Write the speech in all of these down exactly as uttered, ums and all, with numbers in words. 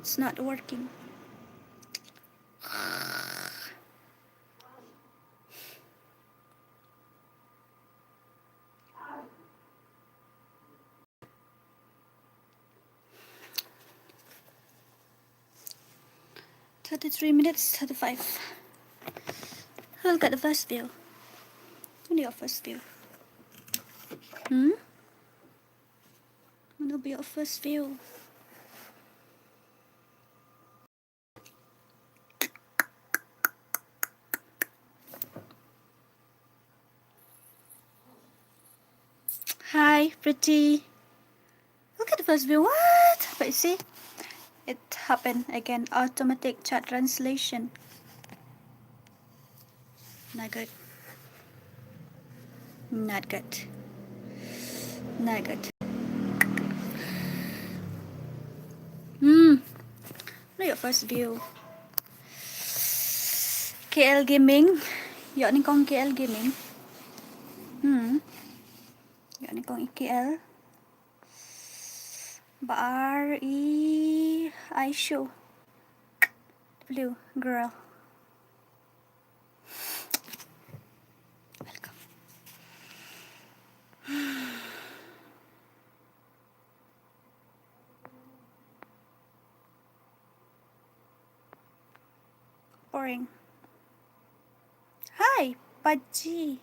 It's not working. Thirty-three minutes, thirty-five. Who'll get the first view? Who'll be your first view? Hmm? Who'll be your first view? Hi, pretty. Look at the first view. What? But you see, it happened again. Automatic chat translation. Not good. Not good. Not good. Hmm. Look at your first view. K L Gaming. Ïoh nyngkong K L Gaming. Hmm. Ïoh nyngkong K L. Ba ar i ai shu. Blue girl. Welcome. Boring. Hi, Paji.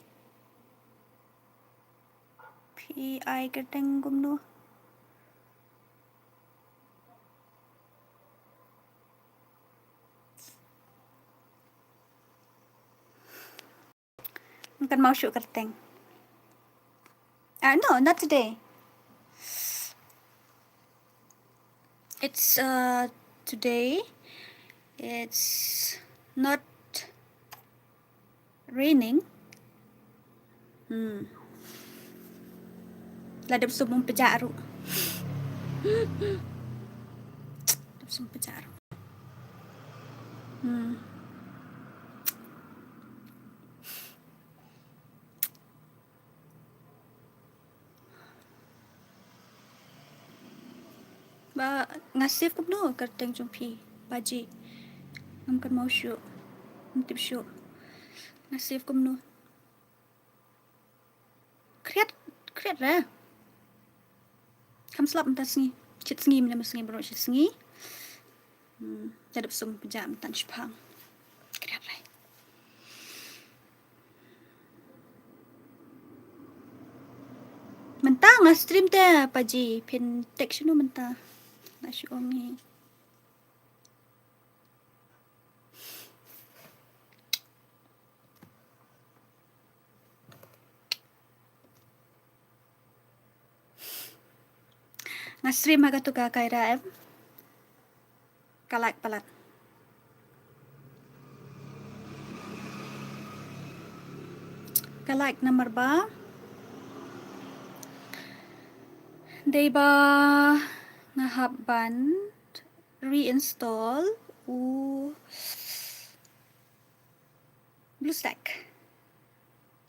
Phi ai kyrteng kumno? Kan mau shu kyrteng. Ah, no, not today. It's uh today. It's not raining. Hmm. La dep sum pejak ruh. Dep sum pejak ruh. Hmm. Ba nga save kumno kyrteng jong phi, Paji? Ngam kan mau shu. Ngam tip shu. Nga save kumno? Kriat, kriat re. Kam slap mynta sngi. Shit sngi mynta sngi baroh shit sngi. Hmm, da dep sum pejak mynta shipang. Kriat re. Mynta nga stream te Paji, phin text shano mynta? Nga shu ong hi. Nga stream ha katu ka Kyra em. Ka like palat. Ka like namar ba dei ba nga hap ban reinstall u BlueStack.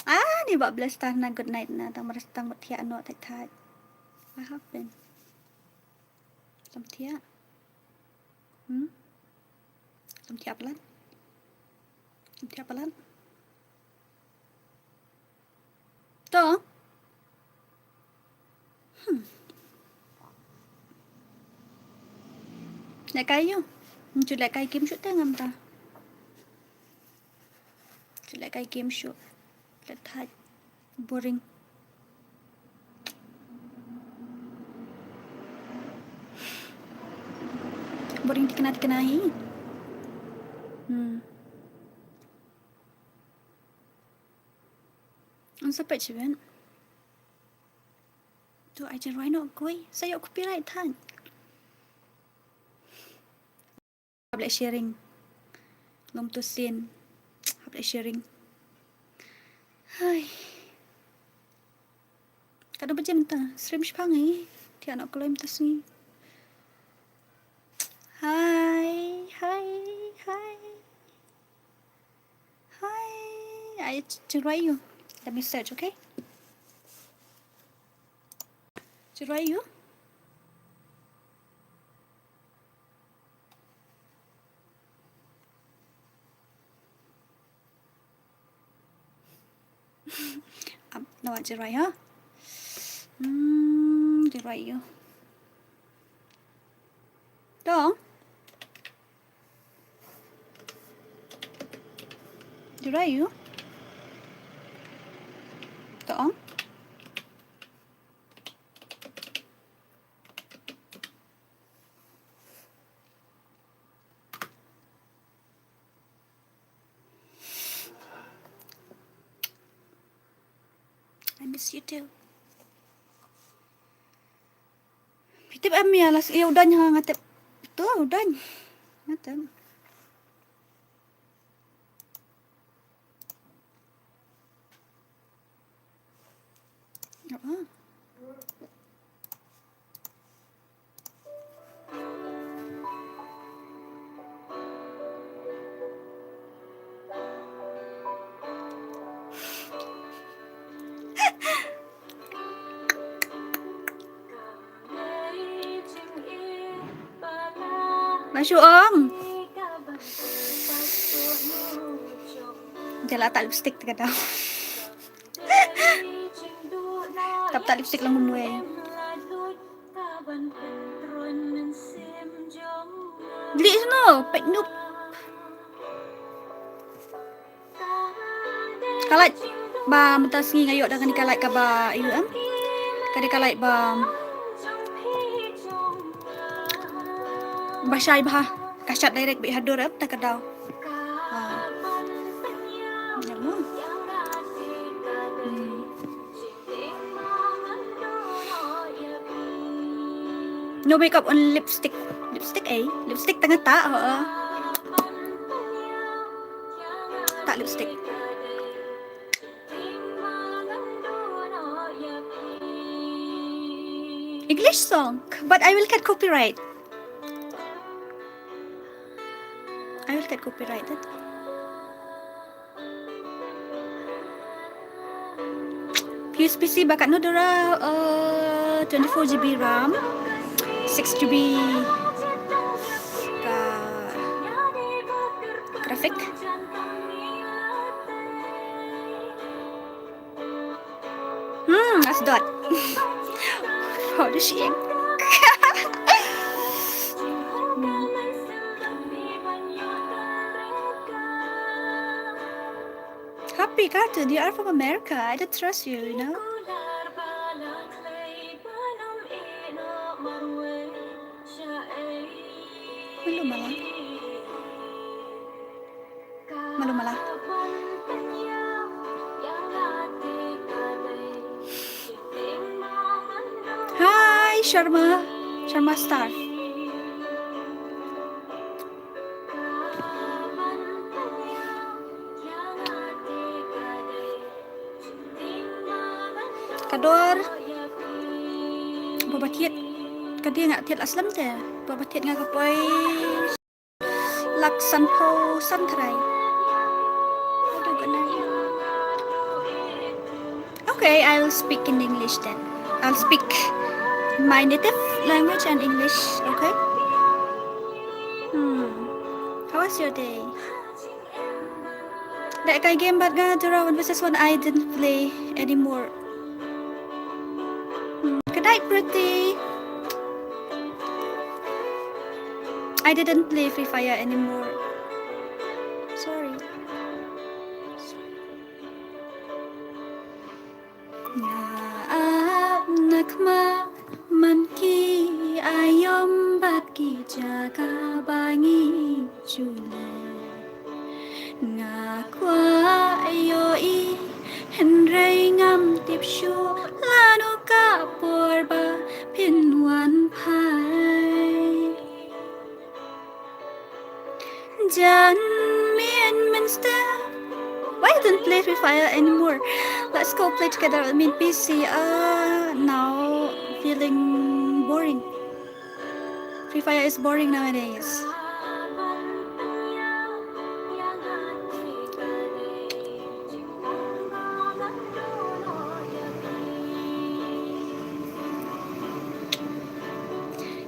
Ah, ni ba bless ta na good night na tang maras tang mut thiah no thait thait. What happened? Tam thiah. Hmm? Tam thiah palat. Tam thiah palat. To. Hmm. Lehkai ïa u. Ju lehkai game shuh te ngam ta. Ju lehkai game shuh. Leh thait. Boring. Boring tikna tikna hi. Hmm. Yn sa peit shibun. To ai jingrwai noh kawei, sa ïoh copyright thait. Hap leh sharing. Lum to sien. Hap leh sharing. Hai. Katno baje mynta? Stream shipang hi. Thiah noh kloi mynta sngi. Hai, hai, hai. Hai, ai, jingrwai ïa u. Let me search, okay? Jingrwai ïa u. Ap, na wat jirai ha. Hmm, jirai ïa. Tong. Jirai ïa. Tong. I miss you too. Phi tip em ïa la sien u daiñ ha nga tip. To u daiñ. Nga tip. Ba shu ong. Jala tak lipstick te ka dau. Tap tak lipstick lang kumwei. Dili sno, pek nup. Ka lait ba mynta sngi nga ïoh da kane ka lait kaba U M. Kane ka lait ba ba shai bha, ka shat direct beit ha dur em, ta ka daw. Ha. Hmm. No makeup, only lipstick. Lipstick eh? Lipstick tang ta, oo. Tak lipstick. English song, but I will get copyright. I will get copyrighted. P S P C ba katno dura, uh, twenty-four G B RAM, six G B ka graphic. Hmm, that's dot. How does she act? Happy Cartoon, you are from America. I don't trust you, you know. Malu mala. Malu mala. Hi, Sharma. Sharma Star. Ka dor. Ba ba thied. Ka dei nga thied la slem te. Ba ba thied nga ka poi. Lak sanphew san trai. Okay, I'll speak in English then. I'll speak my native language and English, okay? Hmm. How was your day? That guy game bad nga Dura one versus one, I didn't play anymore. Hmm. Good night, Pretty. I didn't play Free Fire anymore. Sorry. Nga ap na khmat man ki aïom bad ki jaka ba ngi ju leh. Nga kwah ïohi hynrei ngam tip shuh lano ka por ba phin wan phai. Jan Min Minster. Why you don't play Free Fire anymore? Let's go play together. I mean, P C. Uh, now feeling boring. Free Fire is boring nowadays.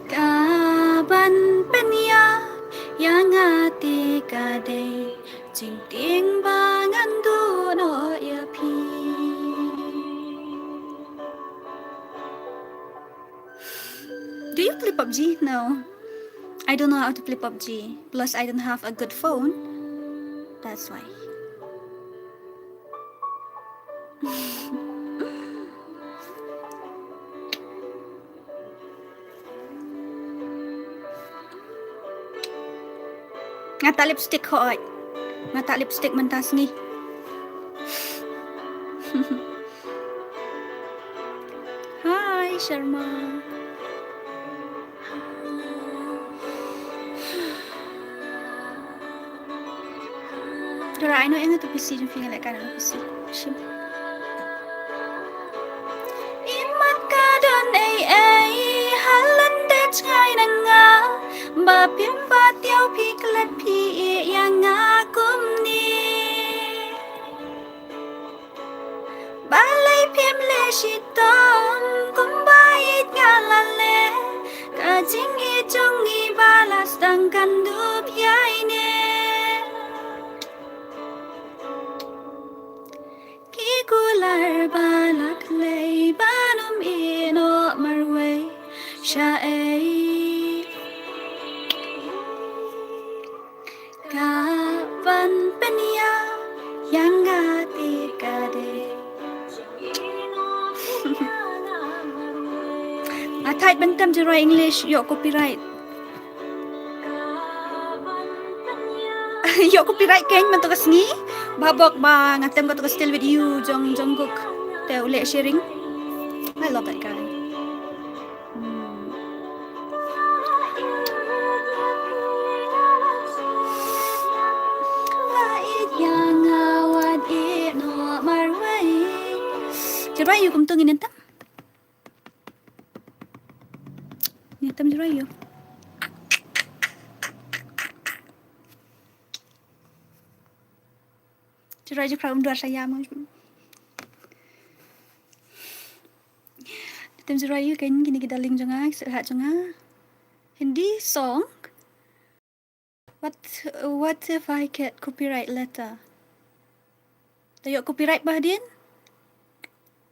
Ka ban pynïap ïa nga te ka dei jingtieng ba ngan duh noh ïa phi. PUBG? No. I don't know how to play PUBG. Plus, I don't have a good phone. That's why. Nga tah lipstick hooid. Nga tah lipstick mynta sngi. Hi, Sharma. Tara ai no eng tu P C jong phi nga leh ka na P C. Shim. Imat ka don ei ei halan de jngai na nga. Ba phim pat ïoh phi klet phi ïeh ïa nga kumne. Balei phim leh shitom kumba ïeit nga la leh. Ka jingïeit jong ngi ba la sdang kan dup ïa ine. Ki kular ba la khlei ban ym ïehnoh marwei sha ei. Ka ban pynïap ïa nga te ka dei. Nga thait ban tem Jyroi English ïoh copyright. Ïoh copyright kein mynta ka sngi. Ba bok ba nga tem kato ka Still With You jong Jungkook. Te u leh sharing. I love that guy. Hmm. Jyroi ïa kumto ngin ïa tem. Ngin ïa tem Jyroi ïa. Jyroi Jyroi um dwar sa ïa mo. Tem Jyroi ïa kein kine ki darling jong nga, ki sngewbha jong nga. Hindi song. What, what if I get copyright later? Da ïoh copyright ba hadien?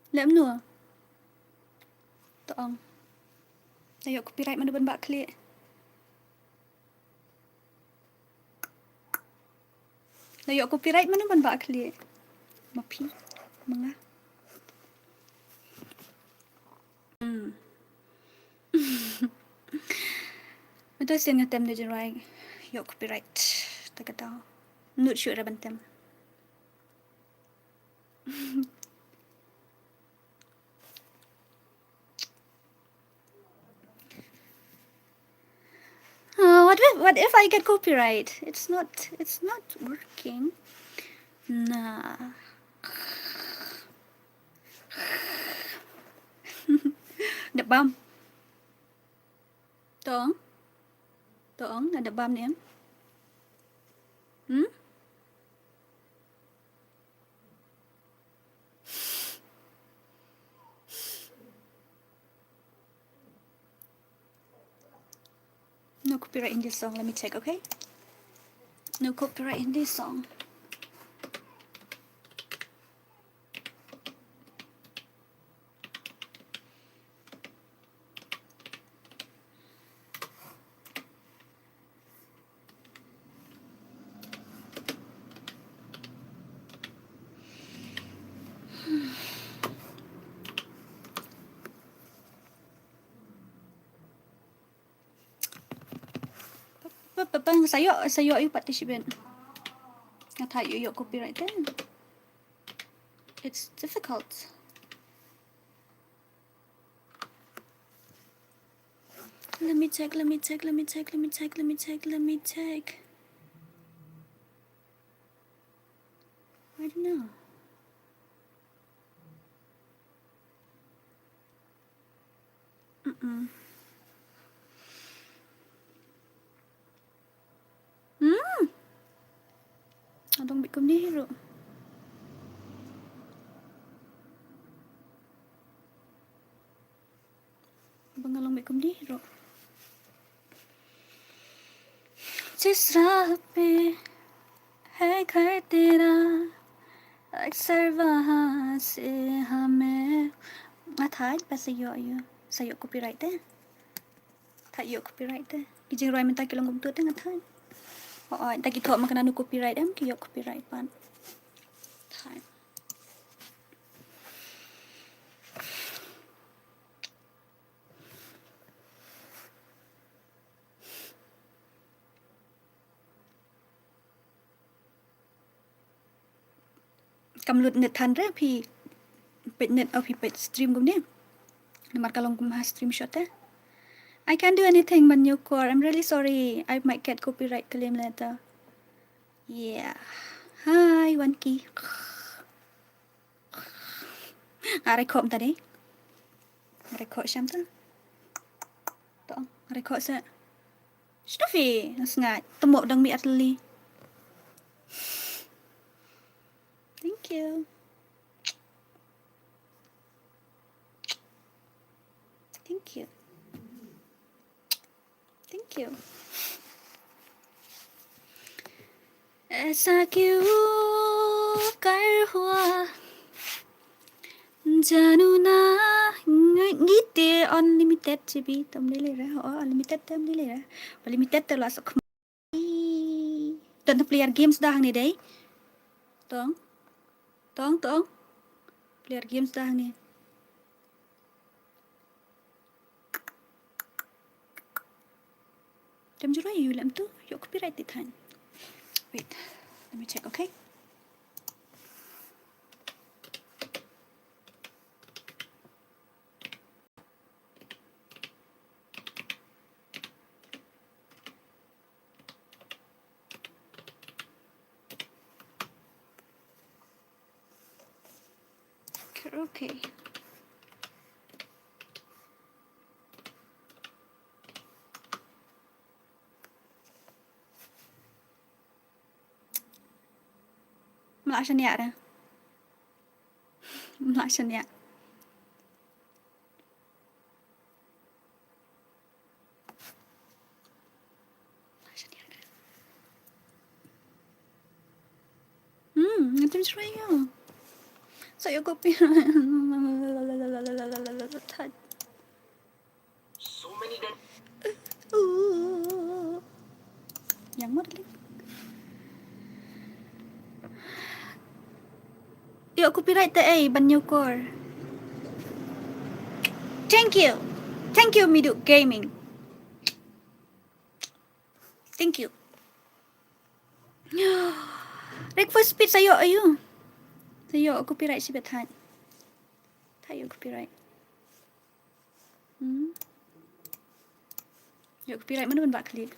Leh mano? To ong. Da ïoh copyright mano ban bah khlieh? Da ïoh copyright mano ban bah khlieh? Ma phi, ma nga. Hmm. Mynta sien nga tem da Jyroi ïoh copyright. Ta ka daw. Nud shuh ra ban tem. Uh, what if, what if I get copyright? It's not, it's not working. Nah. Dep bam. To ong. To ong, dep bam ne em? Hmm? No copyright in this song. Let me check, okay? No copyright in this song. Ba, ba, ba, sa ïoh, sa ïoh ïa u pat te shibit. Nga thait ïoh, ïoh copyright te. It's difficult. Let me check, let me check, let me check, let me check, let me check, let me check. I don't know. Mm-mm. Hmm. Nga long beit kumne hi ruh. Ba nga long beit kumne hi ruh. Jis rahat pe hai ghar tera, aksar wahan se hame. Nga thait ba sa ïoh ïa, sa ïoh copyright te. Thait ïoh copyright te. Ki jingrwai mynta ki long kumtu te nga thait. Oh, oh, da ki thoh ma kane no copyright em, ki ïoh copyright pat. Thait. Kam lut net than re phi peit net, oh, phi peit stream kumne. Namar ka long kum ha stream shot te. I can't do anything, Ban Ñiewkor. I'm really sorry. I might get copyright claim later. Yeah. Hi, Wanki. Nga rai khoh mynta dei. Nga rai khoh sham ta. To, nga rai khoh sa. Shnufi, nga sngat. Temok dang mi atli. Thank you. Thank you. Thank you. ऐसा क्यों कर हुआ जानू ना. Ngi te unlimited G B tam ni le ra. Oh, unlimited tam ni le ra. Unlimited te la sok. Don player games da hangne dei. Tong. Tong, tong. Player games da hangne. Dem juroi ïa u lem tu, ïoh copyright di than. Wait, let me check, okay? Karaoke. Mla shaniah re. Mla shaniah. Hmm, ngam tip shuh ïa. Sa ïoh copy. Yang modeling. Ïoh copyright te ei, Ban Ñiewkor. Thank you. Thank you, Midu Gaming. Thank you. Request speech sa ïoh aïu. Sa ïoh copyright shibit thait. Thait ïoh copyright. Hmm. Ïoh copyright mano ban bah click.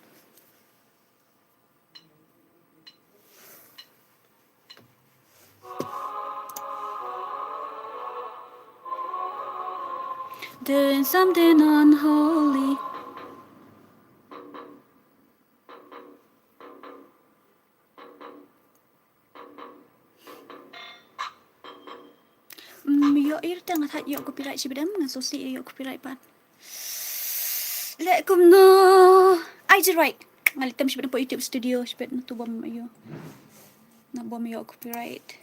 Doing something unholy. Mm, ïoh ir te nga thait ïoh copyright shibit em, nga sngewsih ïoh copyright pat. Leh kumno. Ai, copyright. Nga leh tem shibit em poi YouTube Studio shibit na tu bym ïoh. Na bym ïoh copyright.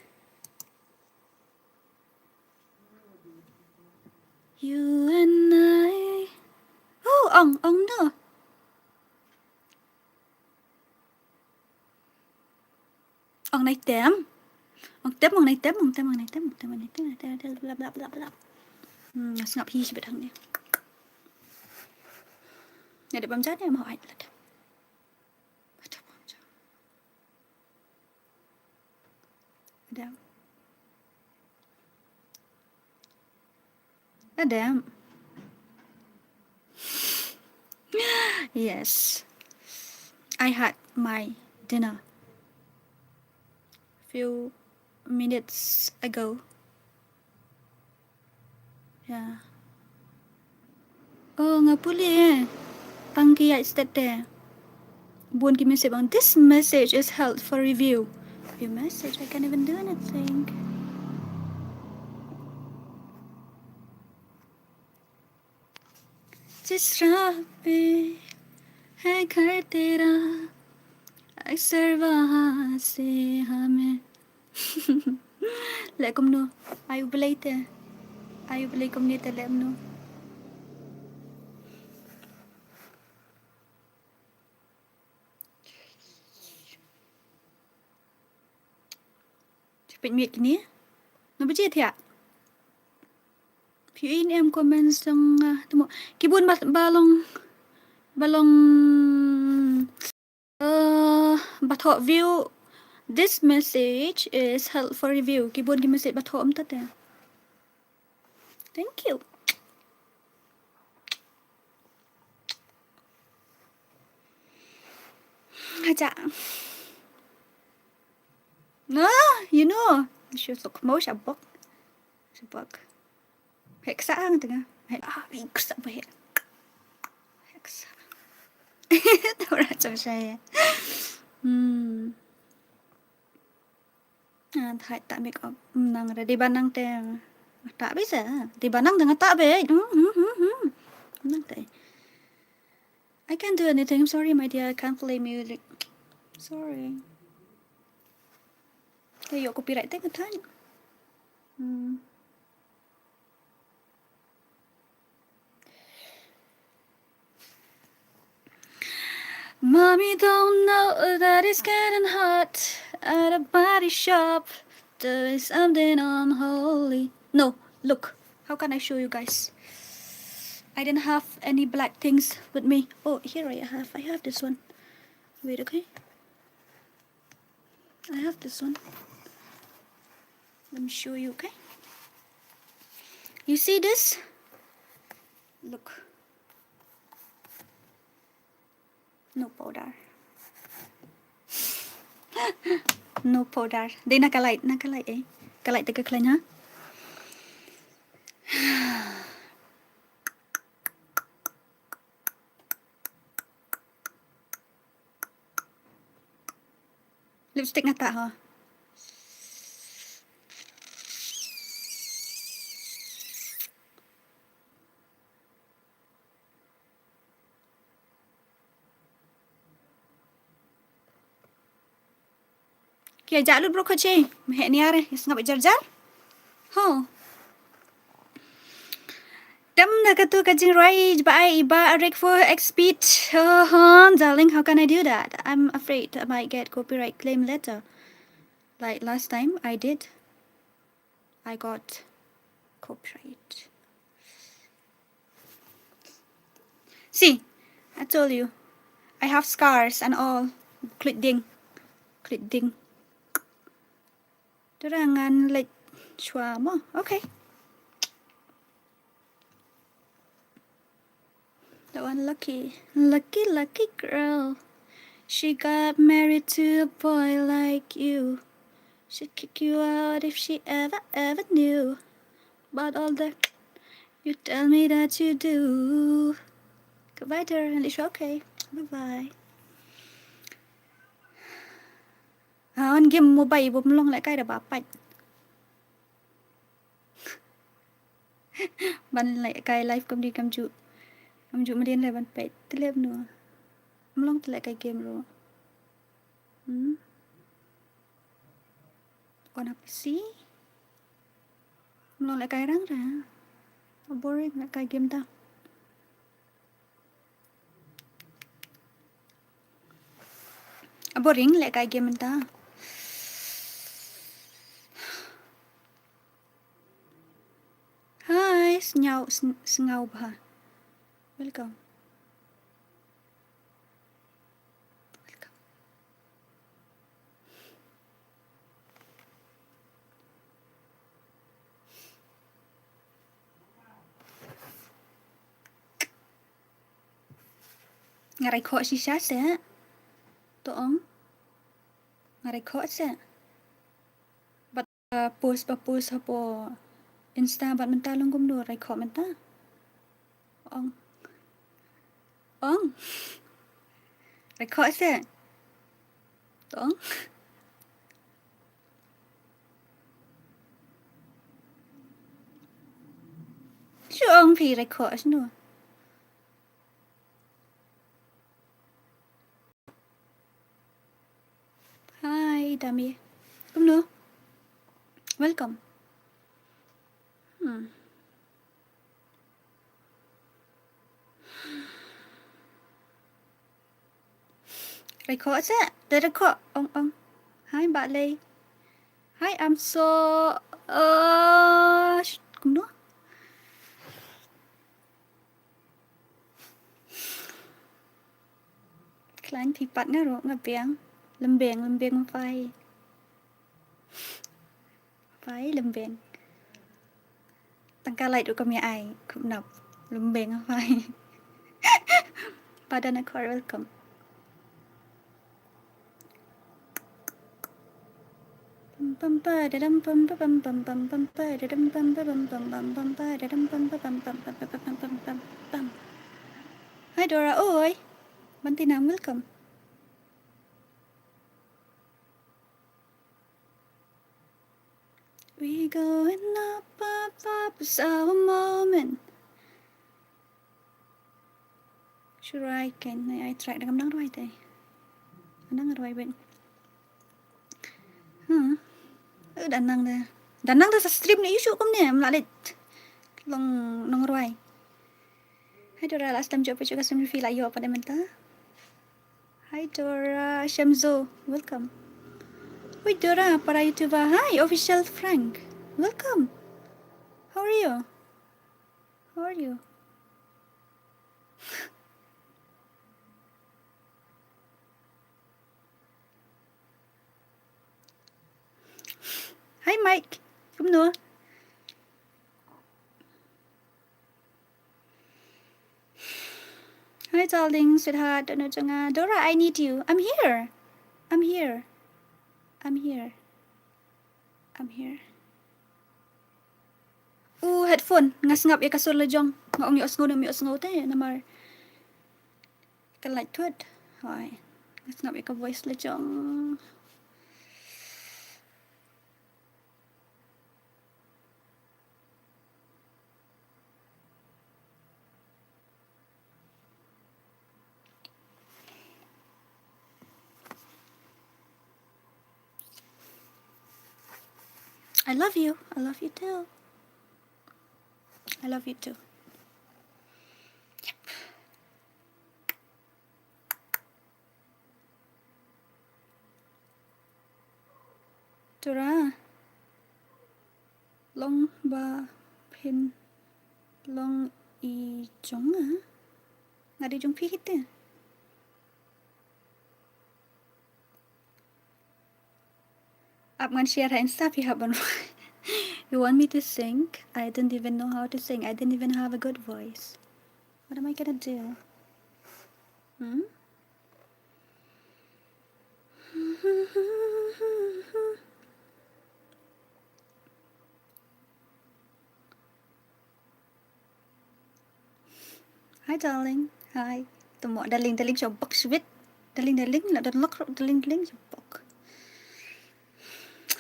You and I. Oh, ong, ong no. Ong nai tem. Ong tem, ong nai tem, ong tem, ong nai tem, ong tem, ong nai tem, ong tem, bla, bla, bla, bla. Hmm, nga sngap hi shibit hangne. Nga dep bam jan ïa ma ai lad. Nga dep bam jan. Nga dep. Adam. Yes. I had my dinner few minutes ago. Yeah. Oh, nga pule eh. Tang ki ïaid stet te. Bun ki message bang, "This message is held for review." View message, I can't even do anything. जिस राह पे है घर तेरा, अक्सर वहाँ से हमें Leh kumno? Ai U Blei te. Ai U Blei kumne te leh kumno? Pynmih kine. Naba jied thiah. Phi in em comments dang, ah, tu mo. Ki bun ba, ba long, ba long, uh, ba thoh view. This message is held for review. Ki bun ki message ba thoh ym ta te. Thank you. Aja. No, you know. Shu suk mo shabok. Shabok. Heksa ang tengah. Hek, ah, heksa ba hek. Heksa. Tora chang saya. Hmm. Ah, thait ta make up. Nang ready ba nang te. Ta bi sa. Di ba nang tengah ta bi. Hmm, hmm, hmm, hmm. Nang te. I can't do anything. I'm sorry, my dear. I can't play music. Sorry. Te ïoh copyright te ka thaiñ. Hmm. Mommy don't know that it's getting hot at a body shop. Doing something unholy. No, look. How can I show you guys? I didn't have any black things with me. Oh, here I have. I have this one. Wait, okay? I have this one. Let me show you, okay? You see this? Look. No powder. No powder. Dei na ka light, na ka light, eh. Ka light te ka khlaiñ, ha? Lipstick nga ta ha. Ki ïa jah lut bro khache. Meh niar eh, sngap jar jar. Ho. Tam na katu ka jingrwai ba ai iba a rek for X speed. Oh, hon, darling, how can I do that? I'm afraid I might get copyright claim later. Like last time, I did. I got copyright. See, I told you, I have scars and all. Klit ding. Klit ding. Tara ngan leit shuwa mo. Okay. That one lucky. Lucky, lucky girl. She got married to a boy like you. She'd kick you out if she ever, ever knew. But all that you tell me that you do. Goodbye, dear. And it's okay. Bye-bye. Ah, on game mobile, bym long lehkai da ba pait. Ban lehkai live kam dei kam ju. Kam ju mdien leh ban peit. Te leh bno. Ym long te lehkai game ruh. Hmm. On ha P C. Ym long lehkai rang ra. Boring lehkai game ta. Boring lehkai game mynta. Hi, sngaw, sn-, sngaw bha. Welcome. Welcome. Nga rai khoh shisha seh. To ong. Nga rai khoh seh. Bad, uh, post ba post hapoh Insta bad mynta long kumno rai khoh mynta. Ong. Ong. Rai khoh seh. To ong. Shu ong phi rai khoh snu. Hi, Dami. Kumno? Welcome. Hmm. Rai khoh seh, te rai khoh, ong ong. Hi, Bah Lei. Hi, I'm so, uh, sh-, kumno? Khlaiñ phi pat nga ruh nga biang. Lem biang, lem biang ma phi. Phi lem biang. Tang ka light ruh kam ïa ai, khublei. Lem biang ma phi. Pardon, a core welcome. Hi Dora, oi. Bantinam, welcome. We going up, up, up, it's our moment. Shurai ken, ai, ai track da kam dang rwai te. Dang rwai ben. Huh. Eh, da nang da. Da nang da sa stream ne issue kumne, mla leh. Long nong rwai. Hi Dora, last time jop jop ka stream fi la yo pada mynta. Hi Dora, Shemzo, welcome. Oi Dora, para YouTuber. Hi, Official Frank. Welcome. How are you? How are you? Hi Mike. Kumno? Hi darling, sweetheart, don't know jong nga. Dora, I need you. I'm here. I'm here. I'm here. I'm here. U headphone, nga sngap ïa ka sur la jong. Nga ong ïohsngew, ym ïohsngew te, namar ka light thut. Hoi. Nga sngap ïa ka voice la jong. I love you. I love you too. I love you too. Yep. Dora. Long ba phin long i jong nga. Nga dei jong phi hi te. Ap ngan share ha Insta phi hap ban. You want me to sing? I don't even know how to sing. I don't even have a good voice. What am I gonna do? Hmm? Hi darling. Hi. Tamo darling, darling shabak shibit. Darling, darling, la don lok, darling, darling shabak.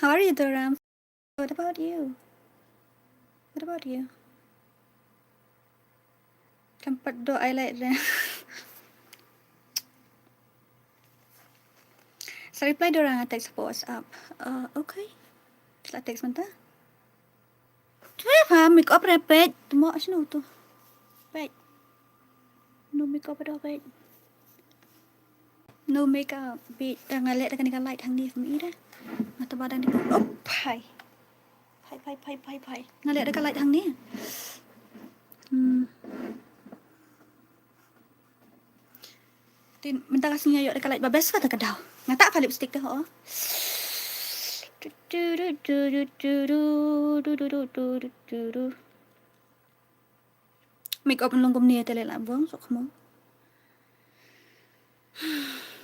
How are you, Dora? What about you? What about you? Kam pat do ai lai re. Sa reply Dora nga text hapoh WhatsApp. Uh, okay. Sa text mynta. Tu ïa pha make up re peit. Tamo shano tu. Peit. No make up ado peit. No make up. Peit, nga leh da kane ka light hangne from ira. Nga taba dang di. Oh, phai. Phai, phai, phai, phai, phai. Nga leh da ka light hangne. Hmm. Tin, mynta ka sngi ïoh da ka light ba best ka ta ka daw. Nga ta pha lipstick te ho. Make up long kumne te leh la bong sok mo.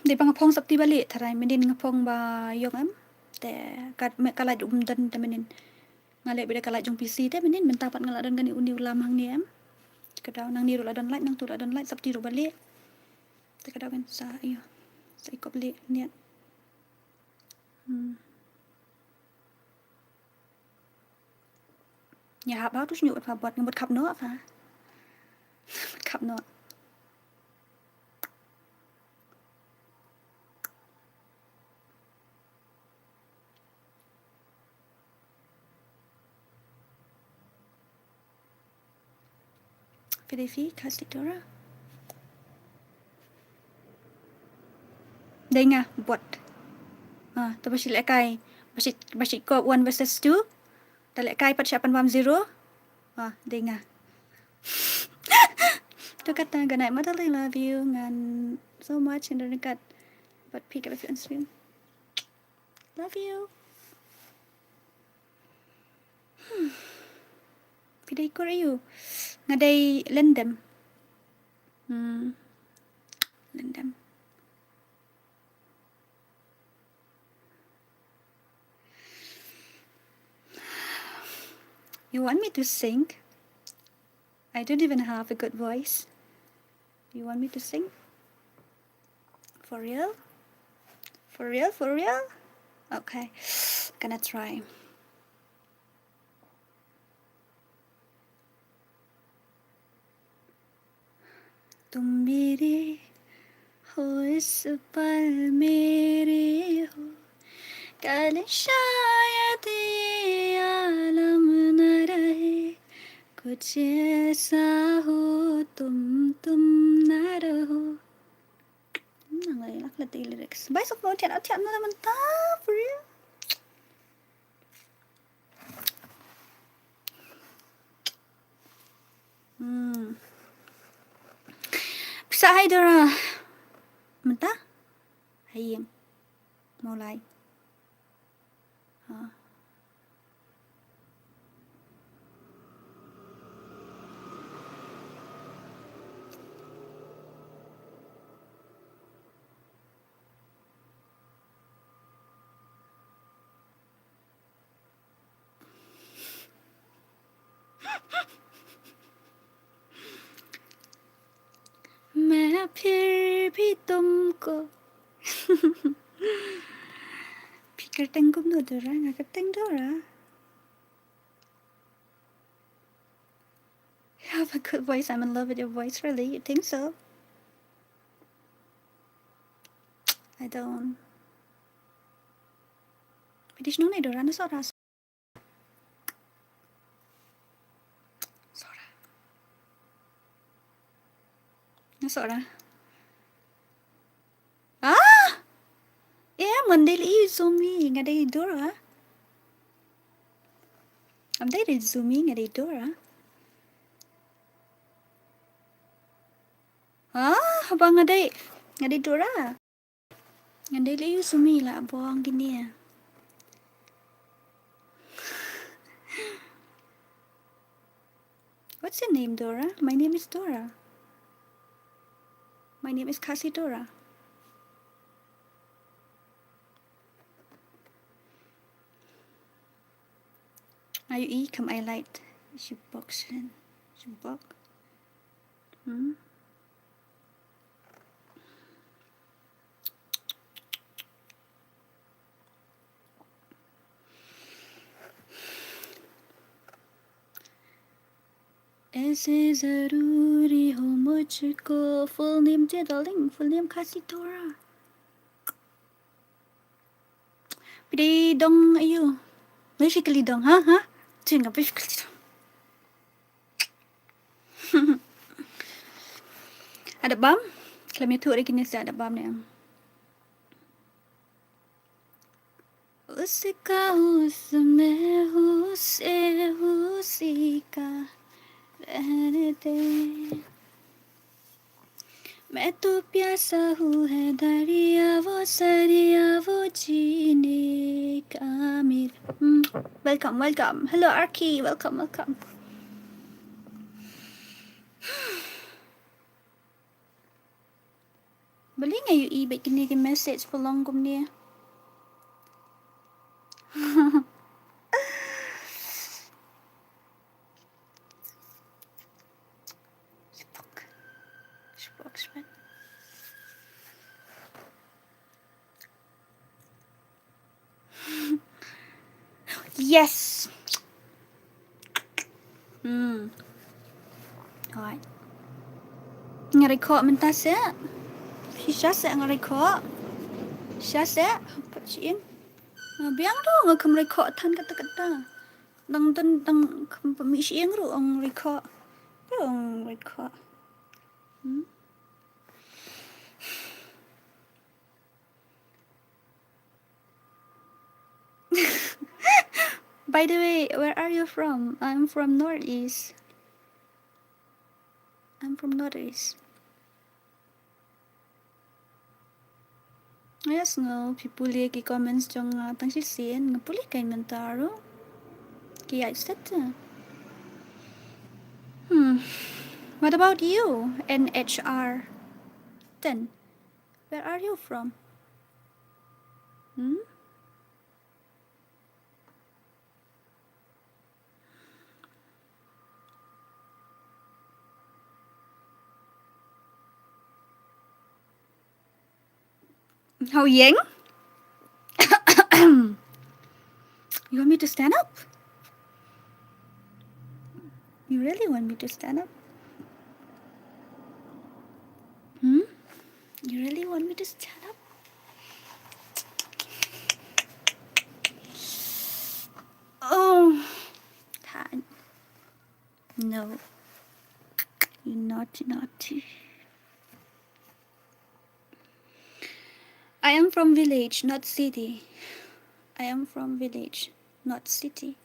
Dei ba nga phong sap ti ba leh tharai mynnin nga phong ba ïong em. Te kat me ka light um don te mynnin. Nga leh beit da ka light jong P C te mynnin mynta pat nga la don kane u new lamp hangne em. Ka daw nangne ruh la don light, nangtu la don light, sap ti ruh ba leh. Te ka daw kan sa ïoh. Sa i kop leh niat. Hmm. Ïa hap hap tu sñiuh pha bot ngi mut khap noh pha. Mut khap noh. Phi dei phi ka stick Dora. Dei nga bot. Ah, te ba shi lehkai Ba shi, ba shi kop one versus two. Ta leh kai pat sha pan bam zero. Ah, dei nga. To kata, good night, Madalay, love you. Ngan so much, and then kat. But pick up if you on stream. Love you. Hmm. Phi dei kur aiu? Nga dei Lyndem. Hmm. Lyndem. You want me to sing? I don't even have a good voice. You want me to sing? For real? For real? For real? Okay. Gonna try. तुम मेरे हो, इस पल मेरे हो, कल शायद ये आलम न रहे, कुछ ऐसा हो, तुम, तुम न रहो. Hmm, nang lak lak lyrics. Bai sok mo thiat thiat na mynta, for real. Hmm. Pisa hai Dora. Mynta? Hai ïing. Mawlai. Ha. मैं फिर भी तुमको. Phi kyrteng kumno Dora? Nga kyrteng Dora. You have a good voice. I'm in love with your voice. Really? You think so? I don't. Phi dei shnong ne Dora? Na Sohra. Sohra. Na Sohra. Ah! Eh, ngan dei lei Zumi, nga dei Dora. Ngam dei lei Zumi, nga dei Dora. Ah, haba nga dei, nga dei Dora. Ngan dei lei Zumi la bong kine. What's your name, Dora? My name is Dora. My name is Khasi Dora. Ayu i kam ai light. Shibok shen. Shibok. Hmm. ऐसे ज़रूरी हो मुझको. Full name je, darling. Full name Khasi Dora. Phi dei dong ayu? Phi kylli dong, ha, ha? Jing, phi kylli dong. Ada bam? Khlem ïathuh ri kine sa ada bam ne. उसका हूँ मैं, उसे हूँ उसी का रहने दे. मैं तो प्यासा हूँ है दरिया वो सरिया वो जीने का मेरा. Hmm. Welcome, welcome. Hello, Arki. Welcome, welcome. Balei nga ïohi bad kine ki message ba long kumne. Spokesman. Yes. Hmm. Alright. Nga record mynta seh. Shisha seh nga record. Shisha seh. Pat sien. Nga biang tu nga kam record than kata kata. Dang dang dang kam pami sien ruh ong record. Ong record. Hmm. By the way, where are you from? I'm from Northeast. I'm from Northeast. Yes, nga phi pule ki comments jong nga tang shisien, nga pule kein mynta ruh. Ki ïaid stet te. Hmm. What about you, N H R ten? Where are you from? Hmm? Hao Ying? You want me to stand up? You really want me to stand up? Hmm? You really want me to stand up? Oh, God. No. You naughty, naughty. I am from village, not city. I am from village, not city.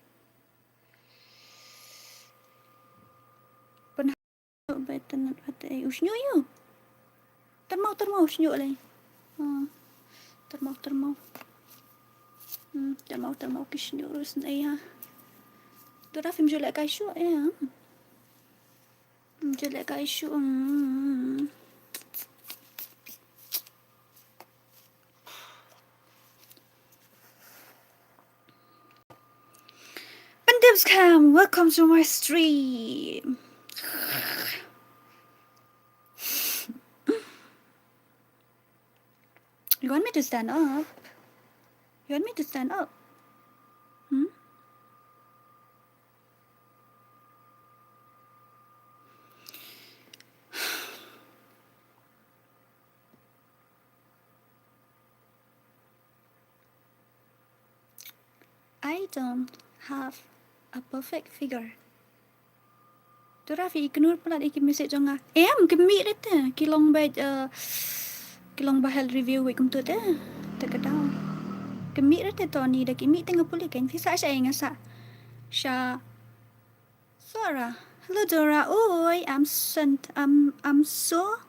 Pynha ba tynat wat ei u shñiuh ïa u. Tyrmau, tyrmau, shñiuh lei. Hmm. Tyrmau, tyrmau. Hmm, tyrmau, tyrmau ki shñiuh ruh sngewsih ha. Tu da phim ju leh kai shuh ïa. Phim ju leh kai shuh. Hmm. Pyndep skhem, welcome to my stream. You want me to stand up? You want me to stand up? Hmm? I don't have a perfect figure. Tura phi ignore palat ïa ki message jong nga. Em, ki mih re te, ki long ba, eh, ki long ba health review wei kumtu te. Te ka daw. Ki mih re te Tony da ki mih te nga pule kein phi sah sha nga sah. Sha Sora. Hello Dora. Oi, I'm sent. I'm, I'm so.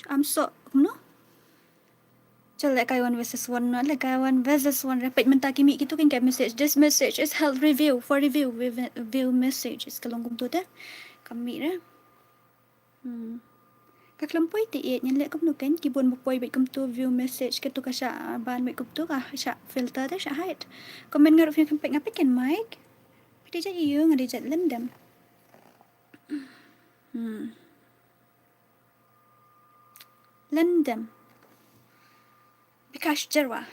I'm so. Kumno? Chal leh kai one versus one no, leh kai one versus one. Repet mynta ki mih kitu kein ka message. This message is health review, for review, view, view message. Is ka long kumtu te. Ka mih re. Hmm. Ka khlem poi te ïeit ngan leh kumno kein ki bun ba poi beit kumtu view message kitu ka shah ban beit kumtu ka shah filter te shah hide. Comment nga ruh phi khlem peit nga peit kein mic. Phi dei jait ïa u nga dei jait lyndem. Hmm. Lyndem. Bikash Jarwa.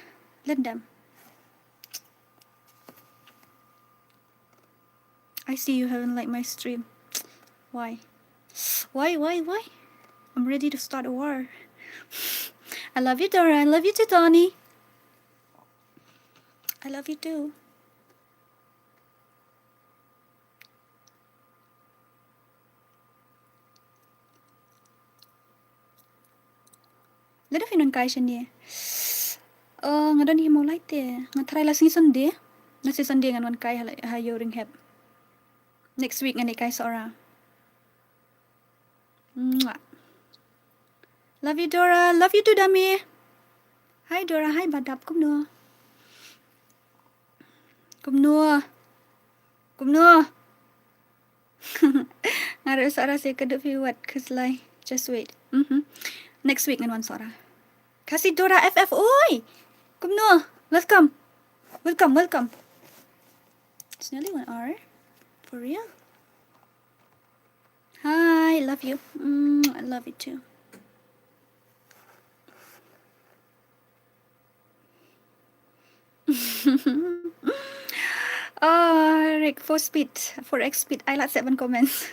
Lyndem. I see you haven't liked my stream. Why? Why, why, why? I'm ready to start a war. I love you, Dora. I love you too, Donnie. I love you too. Lada phi nang kai shane. Oh, nga don hi Mawlai te. Nga try la sngi Sunday. Nga sngi Sunday ngan wan kai ha, ha Ïew Ring Hep. Next week ngan ïa kai Sohra. Mwah. Love you, Dora. Love you too, Dami. Hi, Dora. Hi, Badap. Kumno? Kumno? Kumno? Nga ruh Sohra se ka duk phi wat khuslai. Just wait. Mhm. Next week ngan wan Sohra. Khasi Dora F F. Oi. Kumno? Welcome. Welcome, welcome. It's nearly one hour. For real? Hi, love you. Mm, I love you too. Oh, Rick, four speed, four X speed. Ai lad set ban comments.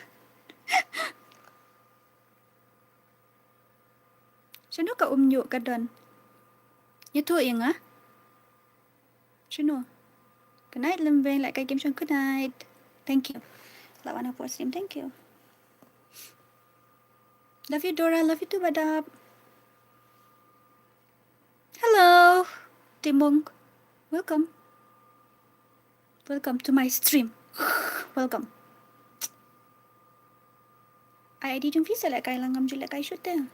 Shano ka um ñiuh ka don? Ïathuh ïa nga. Shano? Good night, Limbeng. Leh kai kim shong. Good night. Thank you. Lah wan ha por stream. Thank you. Love you, Dora. Love you too, Badap. Hello, Timung. Welcome. Welcome to my stream. Welcome. Ai, ai, di jong phi sa lehkai lang, ngam ju lehkai shuh te.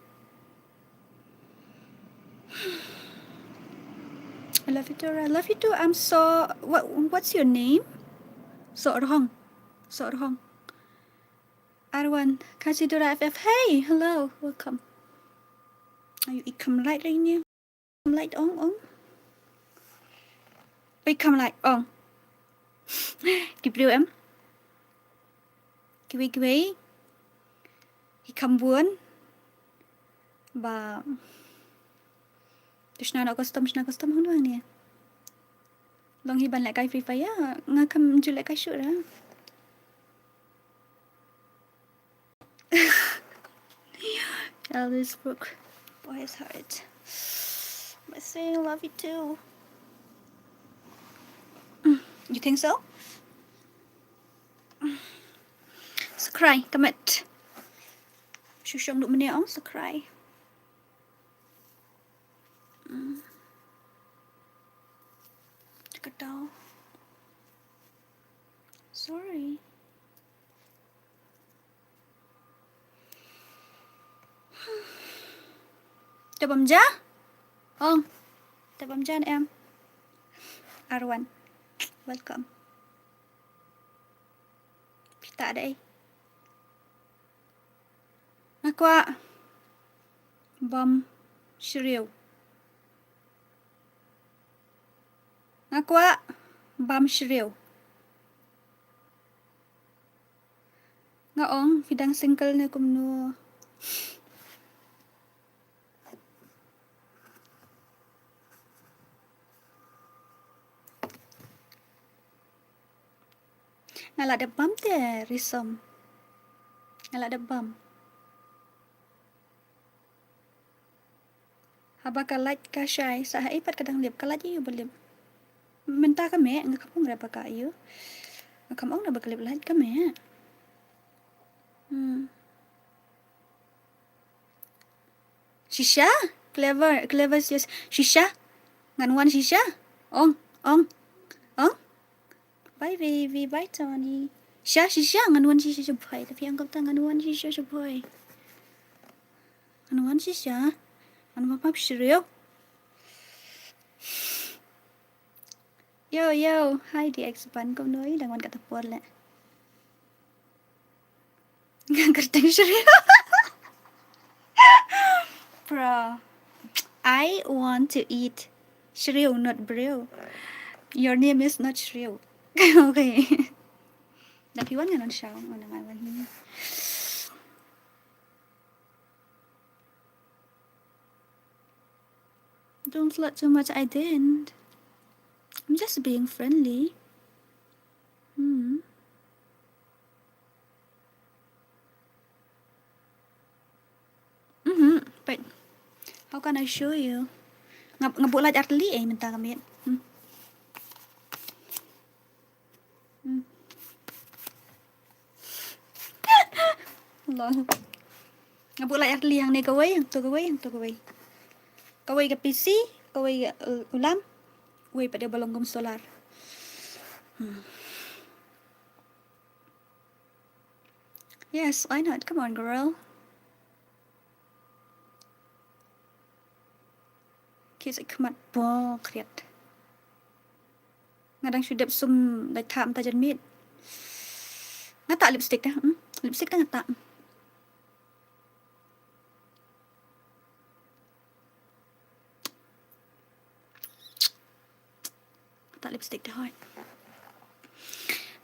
I love you too, I love you too. I'm so, what, what's your name? Sohrong. Sohrong. Arwan, Kachidura F F. Hey, hello, welcome. Ayu, i kham light ring ni. Kham light ong, ong. Oi, kham light ong. Ki briew em. Kiwei, kiwei. Ki kham bun. Ba. Tu shna na custom, shna custom hong duang ni. Long hi ban lehkai Free Fire, nga kham ju lehkai shuh ra. Elvis Brook, boy's heart. I say I love you too. Mm, you think so? Sakrai, commit. Shu shong duk mene ong, sakrai. Mm. Cakap tau. Sorry. Te bam ja? Ong. Te bam ja em. Arwan. Welcome. Phi ta dei. Nga kwah bam shriew. Nga kwah bam shriew. Nga ong phi dang single ne kumno. Nga la dep bam te Risom. Nga la dep bam. Haba ka light ka shai sa ha i pat ka dang lip, ka light ïa u ba lip. Mynta ka meh, nga kham ong re ba ka ïa u. Nga kham ong re ba ka lip light ka meh. Hmm. Shisha? Clever, clever, yes. Shisha? Ngan wan shisha? Ong, ong, ong. Bye baby, bye Tony. Shisha, shisha, ngan wan shisha sha bhoi. Tapi ang kata ngan wan shisha sha bhoi. Ngan wan shisha. Ngan wan pap shriew. Yo, yo, hi D X ban, kumno i dang wan kata por le. Nga kyrteng shriew. Bro, I want to eat shriew, not briew. Your name is not shriew. Okay. Tapi wan ngan wan shaw, wan ngan wan. Don't flirt too much, I didn't. I'm just being friendly. Hmm. Mhm, but how can I show you? Nga, nga buh light artylli eh mynta ka miet. Hmm. Hmm. Lol. Nga buh light artylli, hangne kawei, hangto kawei, hangto kawei. Kawei ka P C, kawei ka, uh, u lamp. Wei pat dei ba long kum solar. Hmm. Yes, why not? Come on, girl. Kiss i khmat, bo khriat. Nga dang shu dep sum da thap mynta janmiet. Nga tah lipstick te, hmm? Lipstick te nga tah. Tah lipstick te hoi.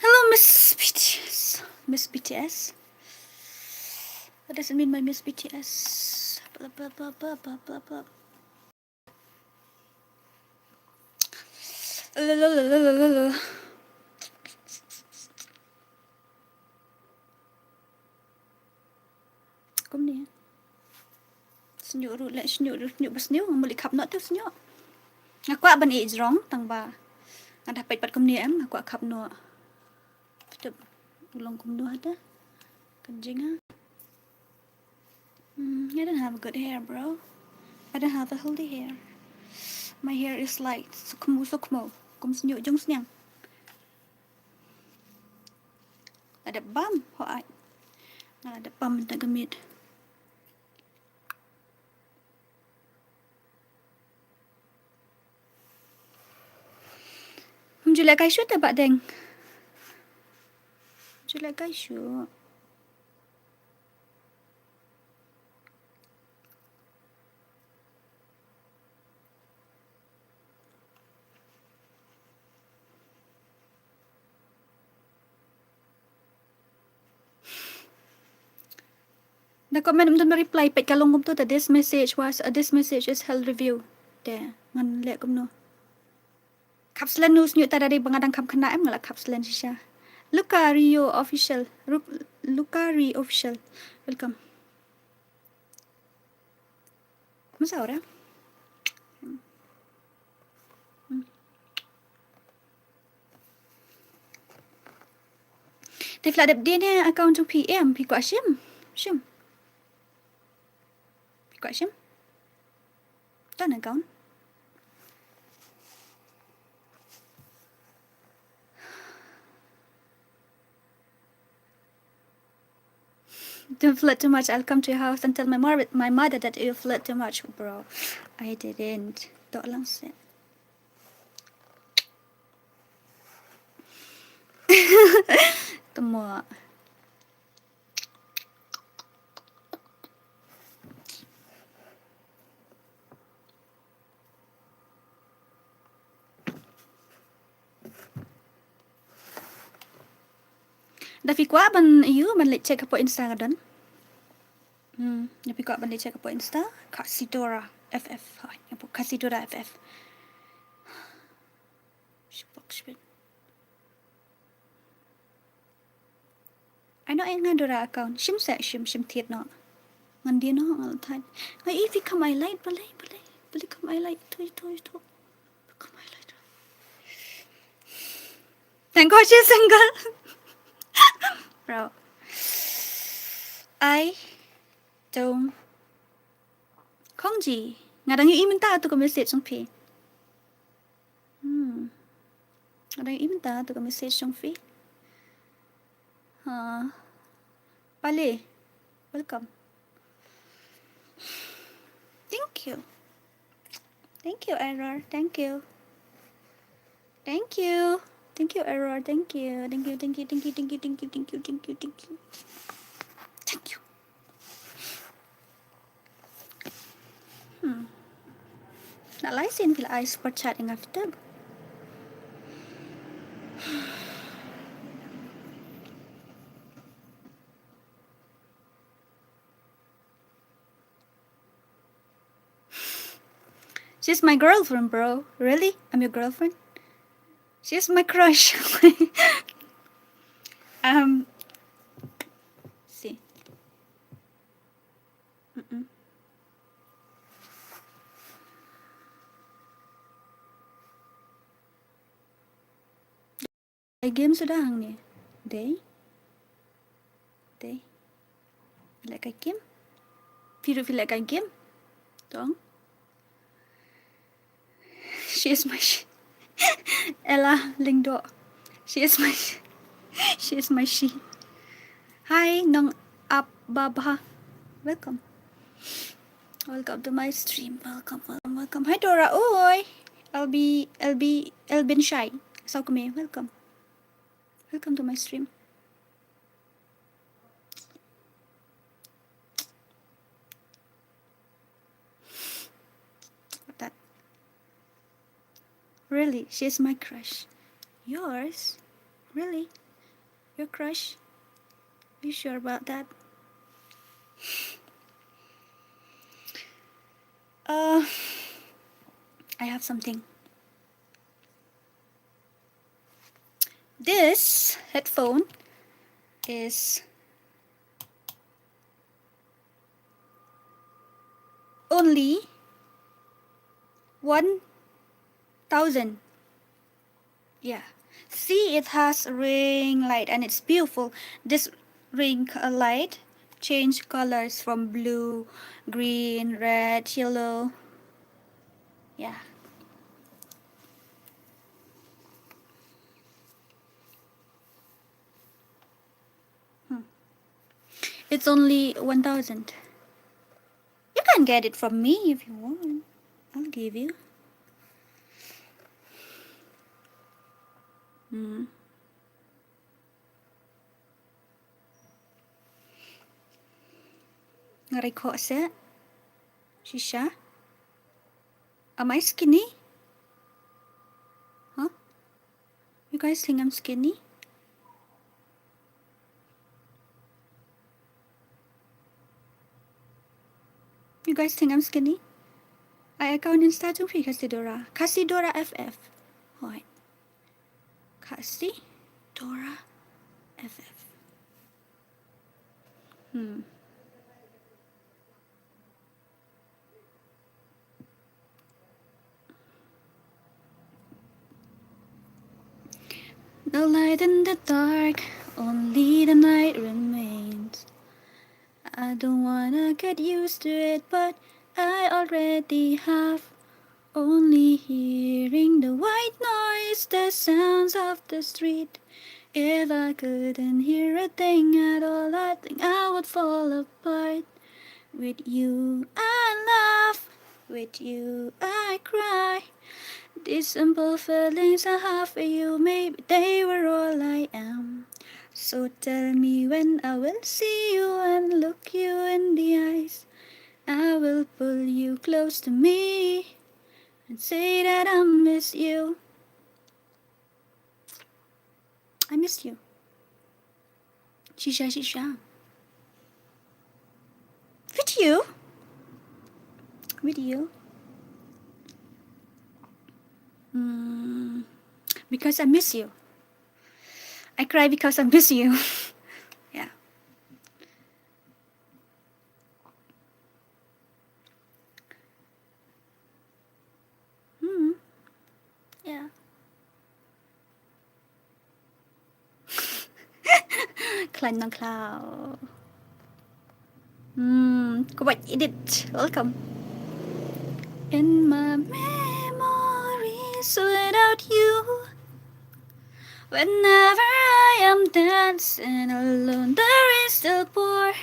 Hello, Miss B T S. Miss B T S. What does it mean by Miss B T S? Blah, blah, blah. Kumne. Sniuh ruh leh, sniuh ruh, sniuh ba sniuh, ngam leh khap noh te sniuh. Nga kwah ban ïeh jrong tang ba nga da peit pat kumne em, nga kwah khap noh. Peit u long kumno hata. Kan jing ha. Hmm, I don't have good hair, bro. I don't have a healthy hair. My hair is like sukmo sukmo, kum sniuh jong sniang. la dep bam, hooid. Nga la dep bam mynta ka miet. Ym ju lehkai shuh te Bah Deng. Ym ju lehkai shuh. Da comment ym don ba reply, peit ka long kumto te, this message was, uh, this message is held review. Te ngan leh kumno? Khap slen, nus nyuh ta da dei ba nga dang kham khynnah em, nga la khap slen shisha. Luka Rio Official, Ru-, Luka Rio Official. Welcome. Masa ora? Te phi la dep die ne account jong phi em, phi kwah shim? Shim. Phi kwah shim? Don account. Don't flirt too much. I'll come to your house and tell my mother, my mother that you flirt too much, bro. I didn't. Tok lang seh. Temo. Da phi kwah ban ïoh ban leit check hapoh Insta ka don. Hmm, da phi kwah ban leit check hapoh Insta, Kasidora F F. Ha, hapoh Kasidora F F. Shipok shipin. Ai noh, eh, nga Dora account. Shim seh, shim, shim thied noh. Ngan die noh, nga la thait. Nga i phi kam ai like, balei, balei. Balei kam ai like, itu, itu, itu. Kam ai like. Thank God she's single. Bro. I don't. Khongji. Nga dang ïohi mynta tu ka message jong phi. Hmm. Nga dang ïohi mynta tu ka message jong phi. Ha. Pale. Welcome. Thank you. Thank you, Error. Thank you. Thank you. Thank you, Error. Thank you. Thank you, thank you, thank you, thank you, thank you, thank you, thank you, thank you. Thank you. Hmm. Nalai sien phi la ai super chat ïa nga, phi tip. She's my girlfriend, bro. Really? I'm your girlfriend? She's my crush. Um, see. Mm-mm. Ai game suda hangne. Dei. Dei. Phi lehkai game. Phi ruh phi lehkai game. Tong. She is my she. Ella Lyngdoh. She is my she. She is my she. Hi, Nong Ap Babha. Welcome. Welcome to my stream. Welcome, welcome, welcome. Hi, Dora. Oi. L B, L B, Elbin Shai. Saw kmie. Welcome. Welcome to my stream. What that? Really, she's my crush. Yours? Really? Your crush? You sure about that? Uh, I have something. This headphone is only one thousand. Yeah. See, it has ring light and it's beautiful. This ring, uh, light change colors from blue, green, red, yellow. Yeah. It's only one thousand. You can get it from me if you want. I'll give you. Hmm. Nga rai khoh seh. Shisha. Am I skinny? Huh? You guys think I'm skinny? You guys think I'm skinny? Ai account Insta jong phi Khasidora. Khasidora F F. Hooid. Khasidora F F. Hmm. No light in the dark, only the night remains. I don't wanna get used to it, but I already have. Only hearing the white noise, the sounds of the street. If I couldn't hear a thing at all, I think I would fall apart. With you, I laugh. With you, I cry. These simple feelings I have for you, maybe they were all I am. So tell me when I will see you and look you in the eyes. I will pull you close to me and say that I miss you. I miss you. Shisha, shisha. With you? With you? Mm, because I miss you. I cry because I miss you. Yeah. Hmm. Yeah. Khlaiñ Nongkhlaw. Hmm, Kuwait Edit, welcome. In my memories without you, whenever I am dancing alone, the rain still pour.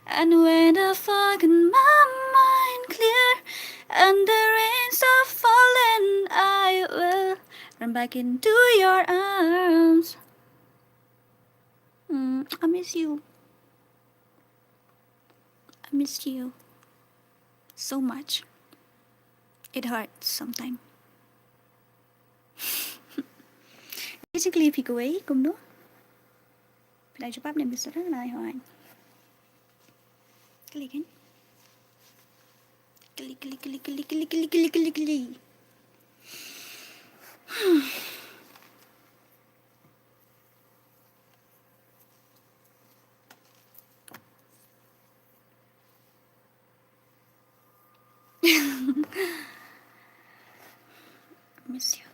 And when the fog in my mind clear and the rain stop falling, I will run back into your arms. Mm, I miss you. I miss you so much. It hurts sometimes. Basically, phi kawei kumno? Phi la jubab ne, Mister Ranai, hoi. Kali kan? Kali, kali, kali. Miss you.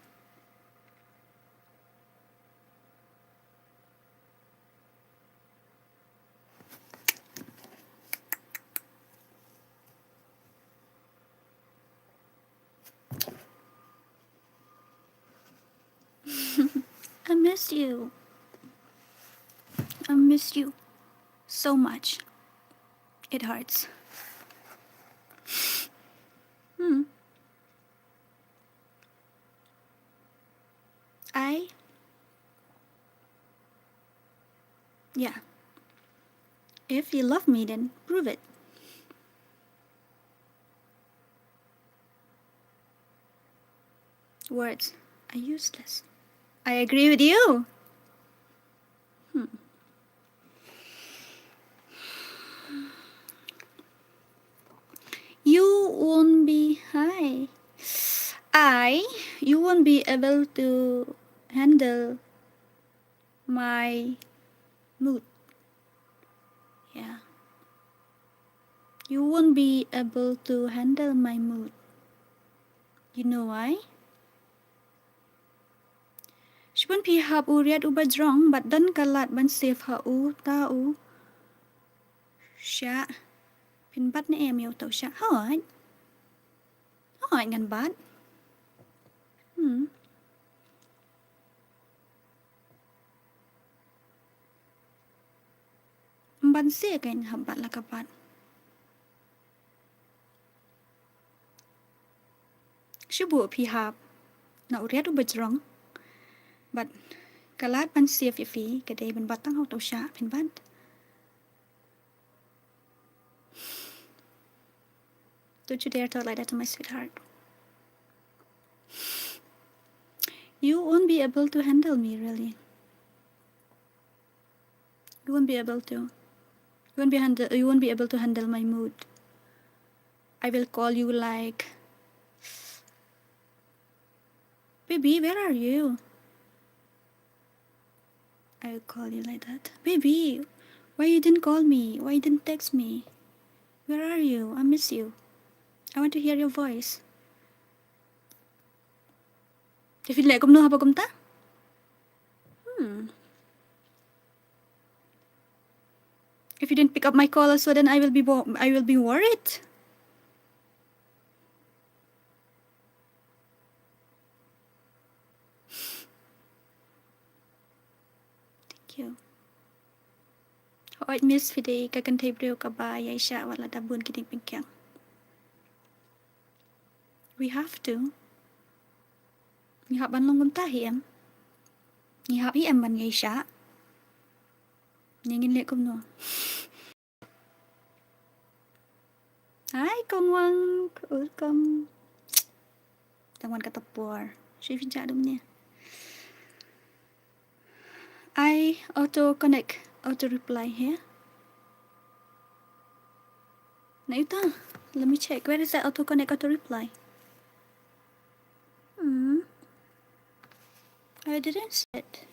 I miss you. I miss you so much. It hurts. Hmm. I, yeah. If you love me, then prove it. Words are useless. I agree with you. Hmm. You won't be, hi. I, you won't be able to handle my mood. Yeah. You won't be able to handle my mood. You know why? Shibun phi hap u riat uba jrong, bad don ka lad ban save ha u, ta u. Sha. Phin bat ne em ïa uta u sha. Hooid. Hooid ngan bat. Hmm. ban se kein hap bat la ka bat. Shu buh phi hap na u riat uba jrong. Bad ka lad ban save ïa phi ka dei ban bat tang ha uta u shah phin bat. Don't you dare talk like that to my sweetheart. You won't be able to handle me, really. You won't be able to. You won't be handle. You won't be able to handle my mood. I will call you like, "Baby, where are you?" I will call you like that. "Baby, why you didn't call me? Why you didn't text me? Where are you? I miss you. I want to hear your voice." Te phin leh kumno haba kumta? Hmm. If you didn't pick up my call also, then I will be wo-, I will be worried. Thank you. Hooid miss, phi dei ka kynthei briew kaba ïaishah wat la da bun ki diengpyngkiang. We have to. Ngi hap ban long kumta hi em. Ngi hap hi em ban ïaishah. Ngi ngin leh kumno. Hi Kongwang, welcome. Tang wan kata por. Shu pynjah dum ne. Ai auto connect, auto reply here. Na ita, let me check. Where is that auto connect, auto reply? Hmm. I didn't see it.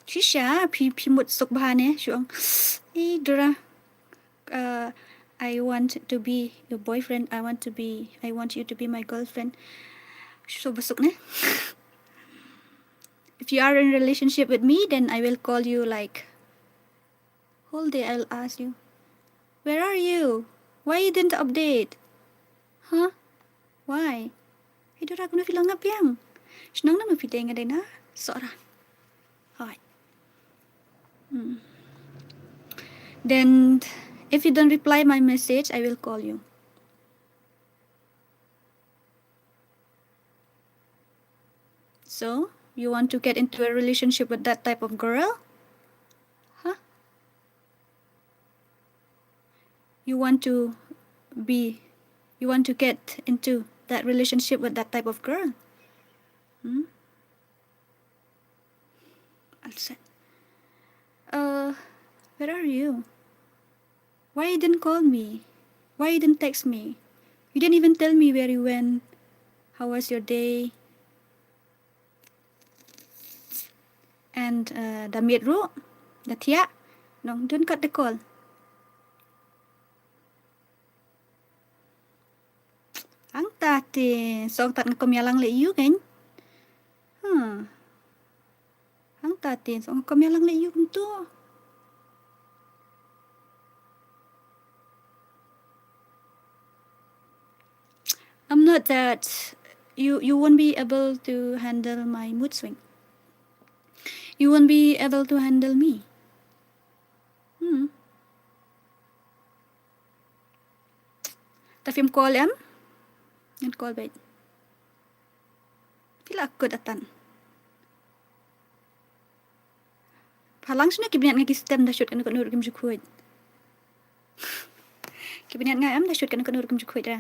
Shisha, phi, phi mut suk bha ne, shu ong. Eh, Dora. Uh, I want to be your boyfriend. I want to be, I want you to be my girlfriend. Shu ba suk ne. If you are in relationship with me, then I will call you like whole day. I will ask you, "Where are you? Why you didn't update? Huh? Why?" Hi Dora, kumno phi long nga biang? Shnong na ma phi dei nga dei na Sohra. Hooid. Hmm. Then if you don't reply my message, I will call you. So, you want to get into a relationship with that type of girl? Huh? You want to be, you want to get into that relationship with that type of girl? Hmm? I'll say, uh, where are you? Why you didn't call me? Why you didn't text me? You didn't even tell me where you went. How was your day? And, uh, da miet ruh, da thiah, nong, don't cut the call. Hangta te, song tat nga kum ïalang leh ïu kein. Hmm. Hangta te, song kum ïalang leh ïu kumto. I'm not that, you, you won't be able to handle my mood swing. You won't be able to handle me. Hmm. Te phim call em? Ngan call beit. Phi la kut atan. Phalang shano ki bniat nga ki stem da shut kano kano ruh kim ju khuid. Ki bniat nga em da shut kano kano ruh kim ju khuid ra.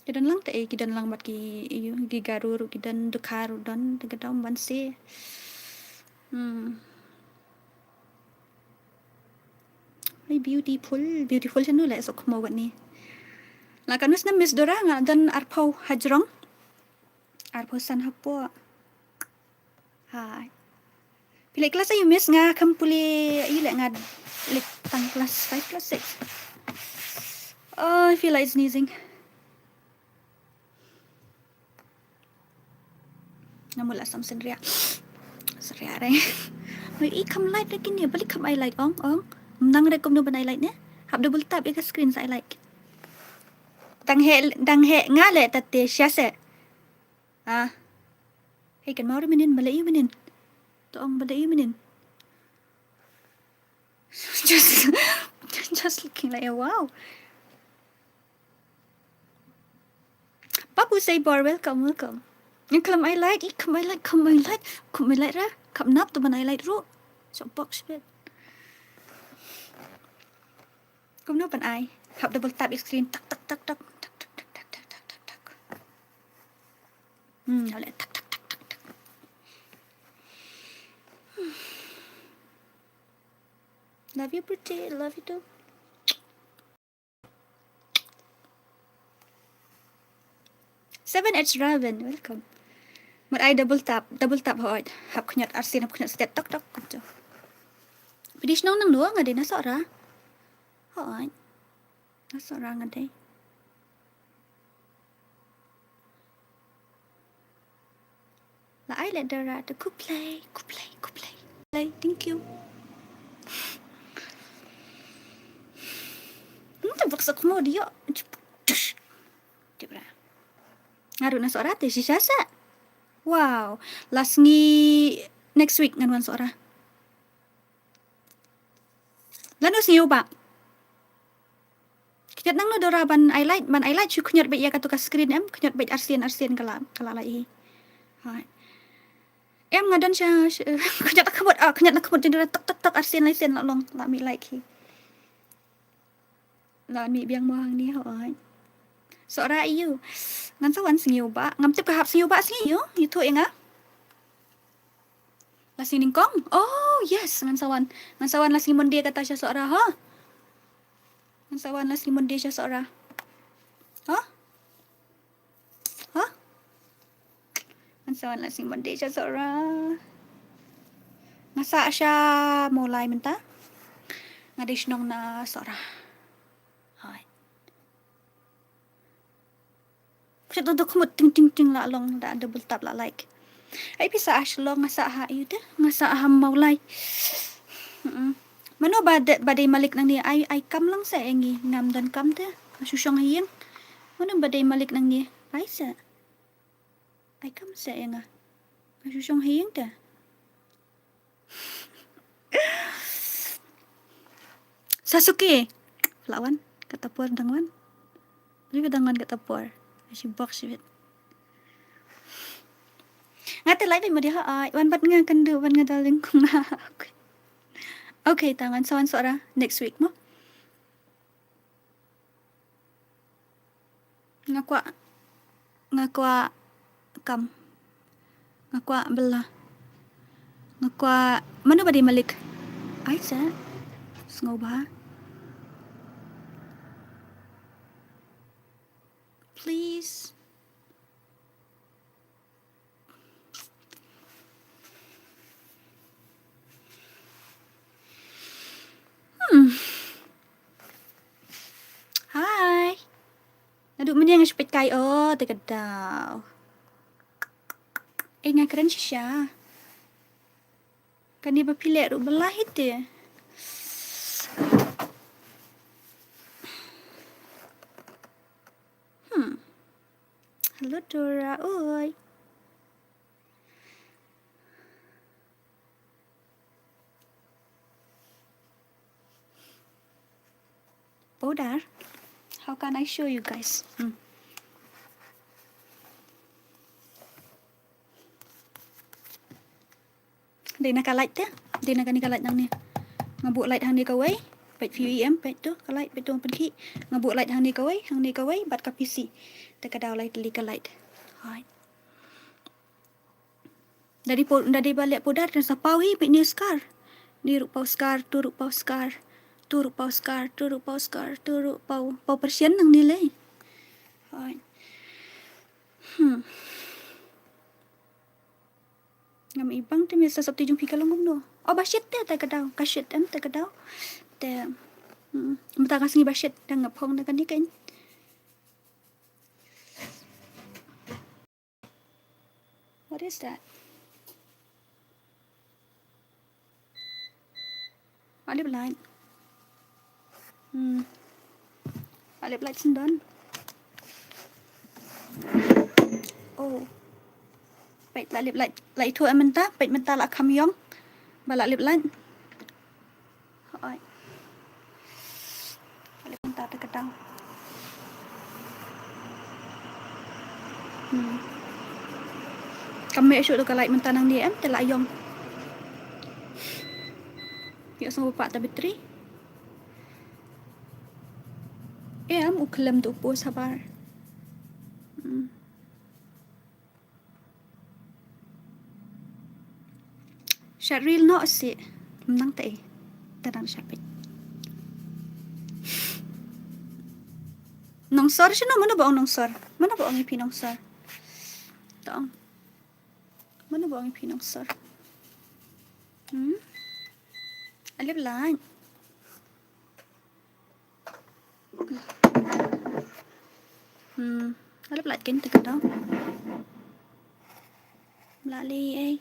Ki don lang te, eh, ki don lang bad ki, ïu, ki Garo ruh ki don, Dukha ruh don, te ka dom ban se. Hmm. Very beautiful, beautiful shano leh sok mo gat ni. La kanu snem Miss Dora nga don arphew hajrong. Arphew san hapoh. Hai. Phi leh class aïu Miss, nga kham pule aïu leh, nga leh tang class five, class six. Oh, I feel like sneezing. Nga mut la sam synriah. Synriah re. Oi, i kham light re kine, balei kham ai light ong, ong. Nang re kumno ban ai light ne? Hap double tap ïa ka screen sa ai light. Dang heh, dang heh nga leh tate sha se. Ah. Hei, kan mau re mynnin, ma leh ïu mynnin. To ong ba da i mynnin. Just, just looking like a wow. Papu Saibor, welcome, welcome. Ngan khlem ai light, i khlem ai light, khlem ai light, khlem ai light ra, khlem nap to ban ai light ruh. Sa bok shibit. Kumno ban ai? Hap double tap ïa screen. Tak, tak, tak, tak. Hmm, ale tak, tak, tak, tak, tak. Love you, pretty. Love you too. Seven H Raven, welcome. Mut ai double tap, double tap hooid. Hap khñiot arsien, hap khñiot stet, tok, tok, kumto. Phi dei shnong nangno? Nga dei na Sohra. Hooid. Na Sohra nga dei. La ai leh Dora to, khublei, khublei, khublei. Khublei, thank you. Hmm, te bak sa khmo dia. Tip ra. Nga ruh na Sohra te shisha sa. Wow. La sngi next week ngan wan Sohra. Lano sngewbha. Khñiot nangno Dora ban ai light, ban ai light shu khñiot beit ïa kato ka screen em, khñiot beit arsien, arsien ka la, ka la light hi. Hai. Em nga don sha, sha, khñiot na khmut, ah, khñiot na khmut jong Dora tok, tok, tok, arsien, arsien la long, la mih light hi. La mih biang mo hangne hooid. Sohra ïa u. Ngan sa wan sngewbha, ngam tip ka hap sngewbha sngi ïa u, ïathuh ïa nga. La sngi nyngkong? Oh, yes, ngan sa wan. Ngan sa wan la sngi Monday kata sha Sohra, ha? Ngan sa wan la sngi Monday sha Sohra. Ha? Ha? Ngan sa wan la sngi Monday sha Sohra. Nga sah sha Mawlai mynta. Nga dei shnong na Sohra. Hai. Kata tu khmut ting ting ting la long da double tap la like. Ai phi sah ha Shillong, nga sah ha ïu te, nga sah ha Mawlai. Mm-mm. Mano ba dei, ba dei malik nangne, ai, ai kam lang sa ïa ngi, ngam don kam te. Nga shu shong ha ïing. Mano ba dei malik nangne? Ai sa. Ai kam sa ïa nga. Nga shu shong ha ïing te. Sasuke. Lah wan kata por dang wan. Ri dang wan kata por. Shi bok shi bit. Nga te lai bai madi ha ai. Wan bat nga kan du wan nga darling kum nga. Okay. Okay, tangan sa wan Sohra next week mo. Nga kwah, nga kwah kam. Nga kwah bela. Nga kwah, mano ba dei malik? Ai sa. Sngewbha. Please. Hmm. Hai. Naduh mynne nga shu peit kai, oh, te ka daw. Eh, nga kren shisha. Kane ba phi leh ruh ba lah hi te. Hmm. Hello, Dora. Oi. Powder. How can I show you guys? Hmm. Dei na ka light te, dei na kane ka light nangne. Nga buh light hangne kawei, peit phi ïohi em, peit to ka light, peit to pynkhih. Nga buh light hangne kawei, hangne kawei, bad ka P C. Te ka daw light li ka light. Hai. Dei po, dei ba leh powder te sa paw hi, peit ne scar. Ne ruh paw scar, to ruh paw scar. To ruh paw scar, to ruh paw scar, to ruh paw, paw pyrshah nangne lei. Hai. Hmm. Ngam i bang te me sa sop ti jong phi ka long kumno. Oh, ba shit te, te ka daw. Ka shit em te ka daw. Te, hmm, mynta ka sngi ba shit, dang nga phong da kane kein. What is that? Alip light. Hmm. Alip light sendon. Oh. Peit la lip light, la ithuh mynta, peit mynta la kham ïong. Ba la lip light. Hooid. La lip mynta te ka dang. Hmm. Kam mih shuh tu ka light mynta nangne em, te la ïong. Ïohsngew ba pah ta battery. Em, u khlem tu u post habar. Hmm. Shad reel noh sih. Nang te. Te dang shad peit. Nongsor shano, mano ba ong Nongsor? Mano ba ong ïa phi Nongsor? To ong. Mano ba ong ïa phi Nongsor? Hmm? Alip lain. Hmm. Alip light kein te ka dang. Lali eh.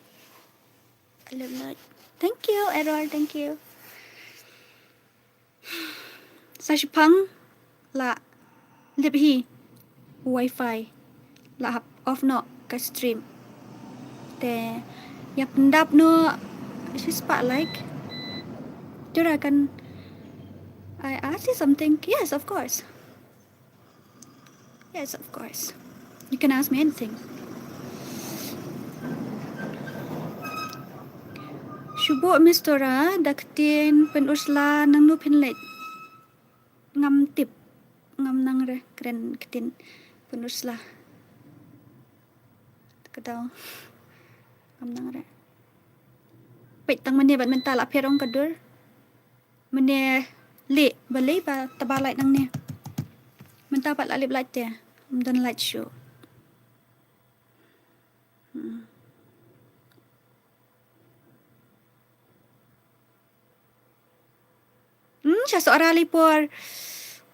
Alip light. Thank you, Error. Thank you. Sa shipang la lip hi. Wi-Fi. La hap off noh ka stream. Te ïa pyndap noh shispah like. Jora kan I ask you something? Yes, of course. Yes, of course. You can ask me anything. Shu buh Miss Dora da ktien Pynursla, nangno phin leit? Ngam tip, ngam nang re kren ktien Pynursla. Ka dang ngam nang re. Peit tang mynne bad mynta la pher ong ka dur. Mynne leh balei ba taba light nangne. Mynta pat la lip light te. Ym don light shuh. Hmm. Hmm, sha Sohra lei por.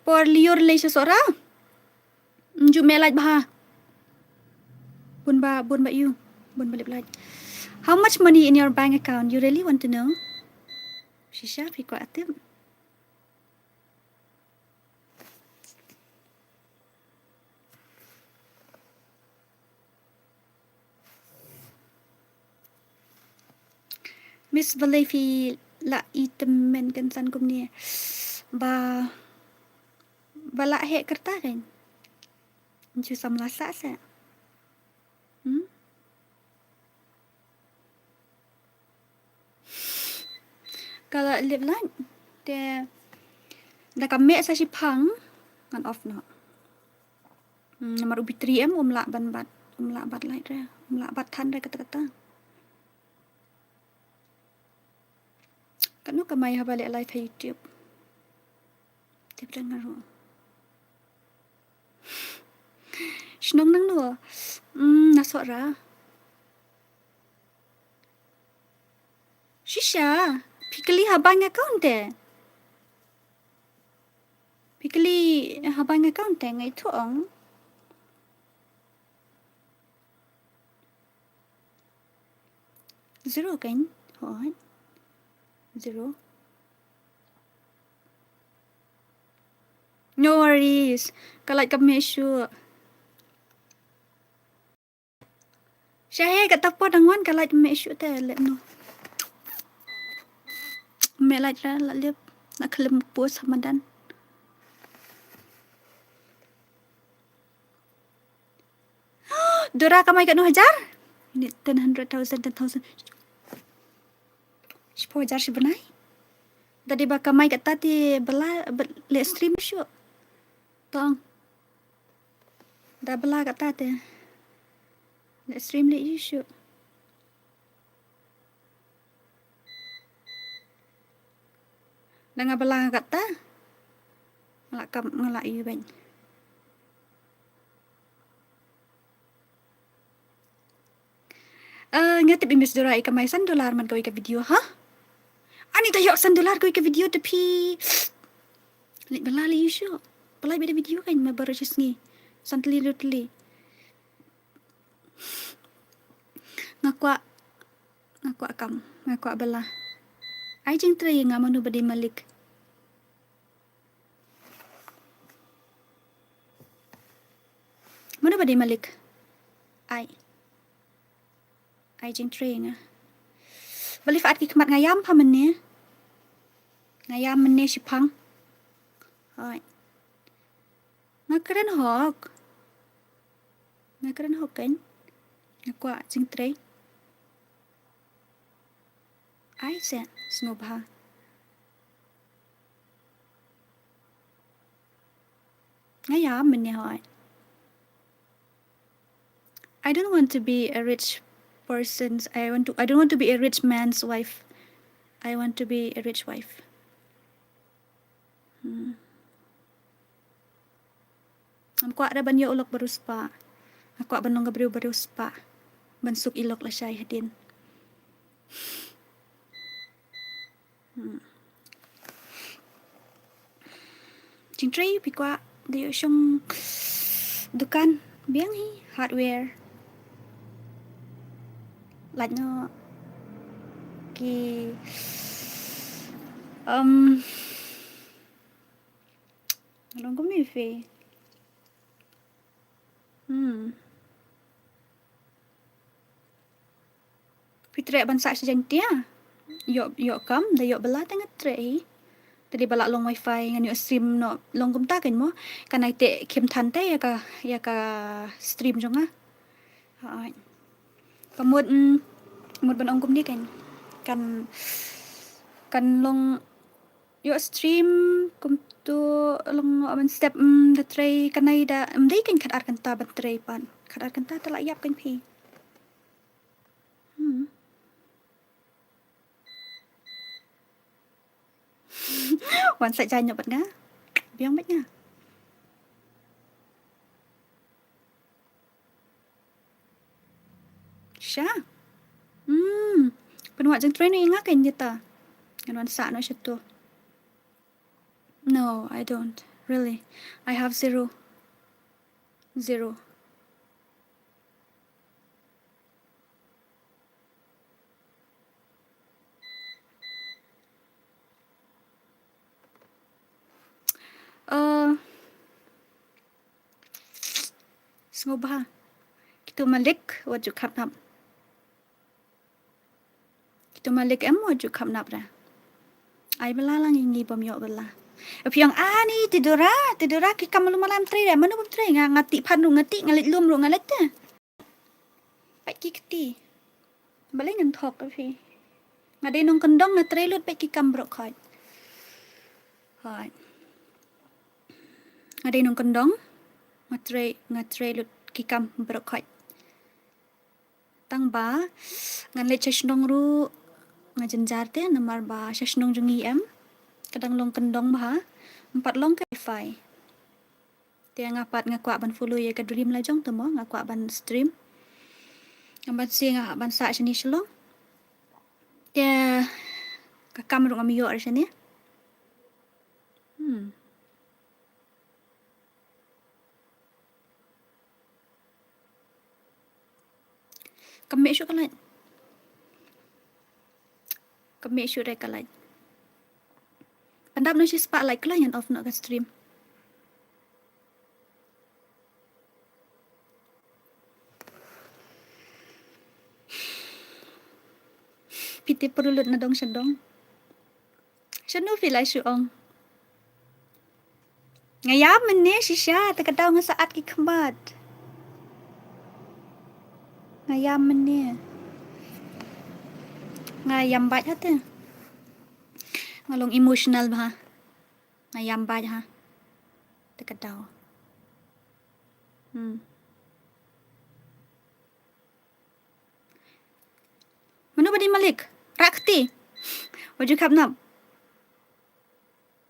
Por lyiur lei sha Sohra. Hmm, ju meh light bha. Bun ba, bun ba ïu. Bun ba lip light. How much money in your bank account? You really want to know? Shisha phi kwah tip. Miss, balei phi la i tymmen kynsan kumne? Ba, ba la heh kyrta kein. Ju samla sah seh. Hmm? Ka la lip light te da ka meh sa shipang ngan off noh. Hmm, namar u battery em um lah ban bat, um lah bat light re, um lah bat than re kata kata. Katno kamai haba leh live ha YouTube? Tip da nga ruh. Shnong nangno? Hmm, na Sohra. Shisha, phi kylli ha bank account te. Phi kylli ha bank account te nga ithuh ong. Zero kein? Hooid. Zero. No worries. Ka light kam meh shuh. Sha he kata por dang wan ka light meh shuh te leh no. Meh light ra la lip na khlem post ha madan. Dora kamai katno hajar? Ni ten hundred thousand, ten thousand. Shiphew hajar shi bnai. Da dei ba kamai kata te ba la, ba leh stream shuh. Tong. Da ba la kata te. Leh stream leh ïu shuh. Da nga ba la kata. Nga la kam, nga la ïu bad. Eh, nga tip i Miss Dora i kamai san dollar man kawei ka video, ha? Ani ta ïoh san dollar kawei ka video te phi. Leh ba la leh ïu shuh. Ba la bad video kein ma baroh shi sngi. San tylli dua tylli. Nga kwah, nga kwah kam, nga kwah ba la. Ai jingtrei nga mano ba dei malik. Mano ba dei malik? Ai. Ai jingtrei nga. Balei pha at ki khmat? Nga ïam pha mynne. Nga ïam mynne shiphang. Hooid. Nga kren hok. Nga kren hok kan. Nga kwah jingtrei. Ai se, sngewbha. Nga ïam mynne hooid. I don't want to be a rich person's, I want to, I don't want to be a rich man's wife. I want to be a rich wife. Hmm. Ngam kwah re ban ïoh u lok ba riewspah. Nga kwah ban long ka briew ba riewspah. Ban suk i lok lashai hadien. Hmm. Jingtrei phi kwah da ïoh shong dukan biang hi, hardware. Lait noh ki, um, long kumne phi. Hmm. Phi treh ban sah sha Jaiñtia? Ïoh, ïoh kam, da ïoh bylla te nga treh hi. Te dei ba lah long wifi, ngan ïoh stream noh, long kumta kan mo. Kan ai te khim than te ïa ka, ïa ka stream jong nga. Hooid. Ka mut, mm, mut ban ong kumne kan. Kan, kan long ïoh stream kumto long ban step, mm, da trei kanai da, mm, dei kan khat ar kynta ban trei pat. Khat ar kynta te lah ïap kan phi. Hmm. Wan sait jaiñ noh bad nga. Biang bad nga. Sha. Hmm. Pynwad jingtrei noh ïa nga kan ïa ta. Ngan wan sah noh sha to. No, I don't. Really. I have zero. Zero. Uh, sngewbha. Kito malik wat ju khapnap. Kito malik em wat ju khapnap ra. Ai bylla lang ïa ngi bym ïoh bylla. Phi ong ani te Dora, te Dora ki kam lum malam trei ra. Mano bym trei? Nga, nga tih phan ruh nga tih, nga leit lum ruh nga leit te. Peit ki kti. Balei ngan thok ïa phi? Nga dei nongkyndong, nga trei lut, peit ki kam baroh khoit. Hooid. Nga dei nongkyndong, nga trei, nga trei lut ki kam baroh khoit. Tang ba ngan leit sha shnong ruh nga jynjar te, namar ba sha shnong jong ngi em ka dang long kyndong bha, ym pat long ka wifi. Te nga pat nga kwah ban follow ïa ka dream la jong te mo, nga kwah ban stream. Nga ban sah, nga ban sah shane Shillong. Te ka kam ruh ngam ïoh re shane. Hmm. Kam mih shuh ka light. Kam mih shuh re ka light. Pyndap noh shi spah light kloi ngan off noh ka stream. Phi tip pyrkhat lut na dong sha dong. Shano phi la shu ong? Nga ïam mynne shisha, te ka daw nga sa at ki khmat. Nga ïam mynne. Nga ïam bad ha te. Nga long emotional bha. Nga ïam bad ha. Te ka daw. Hmm. Mano ba dei malik? Rah kti. Wat ju khapnap.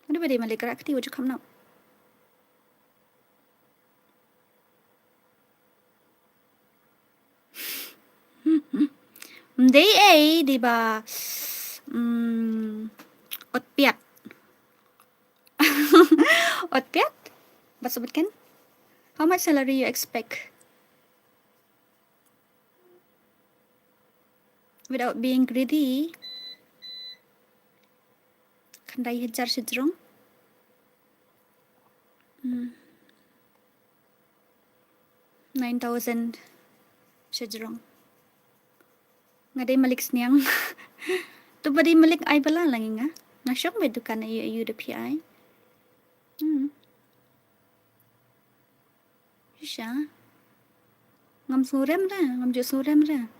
Mano ba dei malik? Rah kti, wat ju khapnap. Ym dei ei, dei ba, mm, ot piat. Ot piat? Bad sumit kan? How much salary you expect? Without being greedy. Khyndai hajar shajrong. Hmm. Nine thousand shajrong. Nga dei malik sniang. Tu ba dei malik ai bala lang nga. Nga shong beit dukan ayu ayu da phi ai. Hmm. Shisha. Ngam surem da, ngam ju surem da.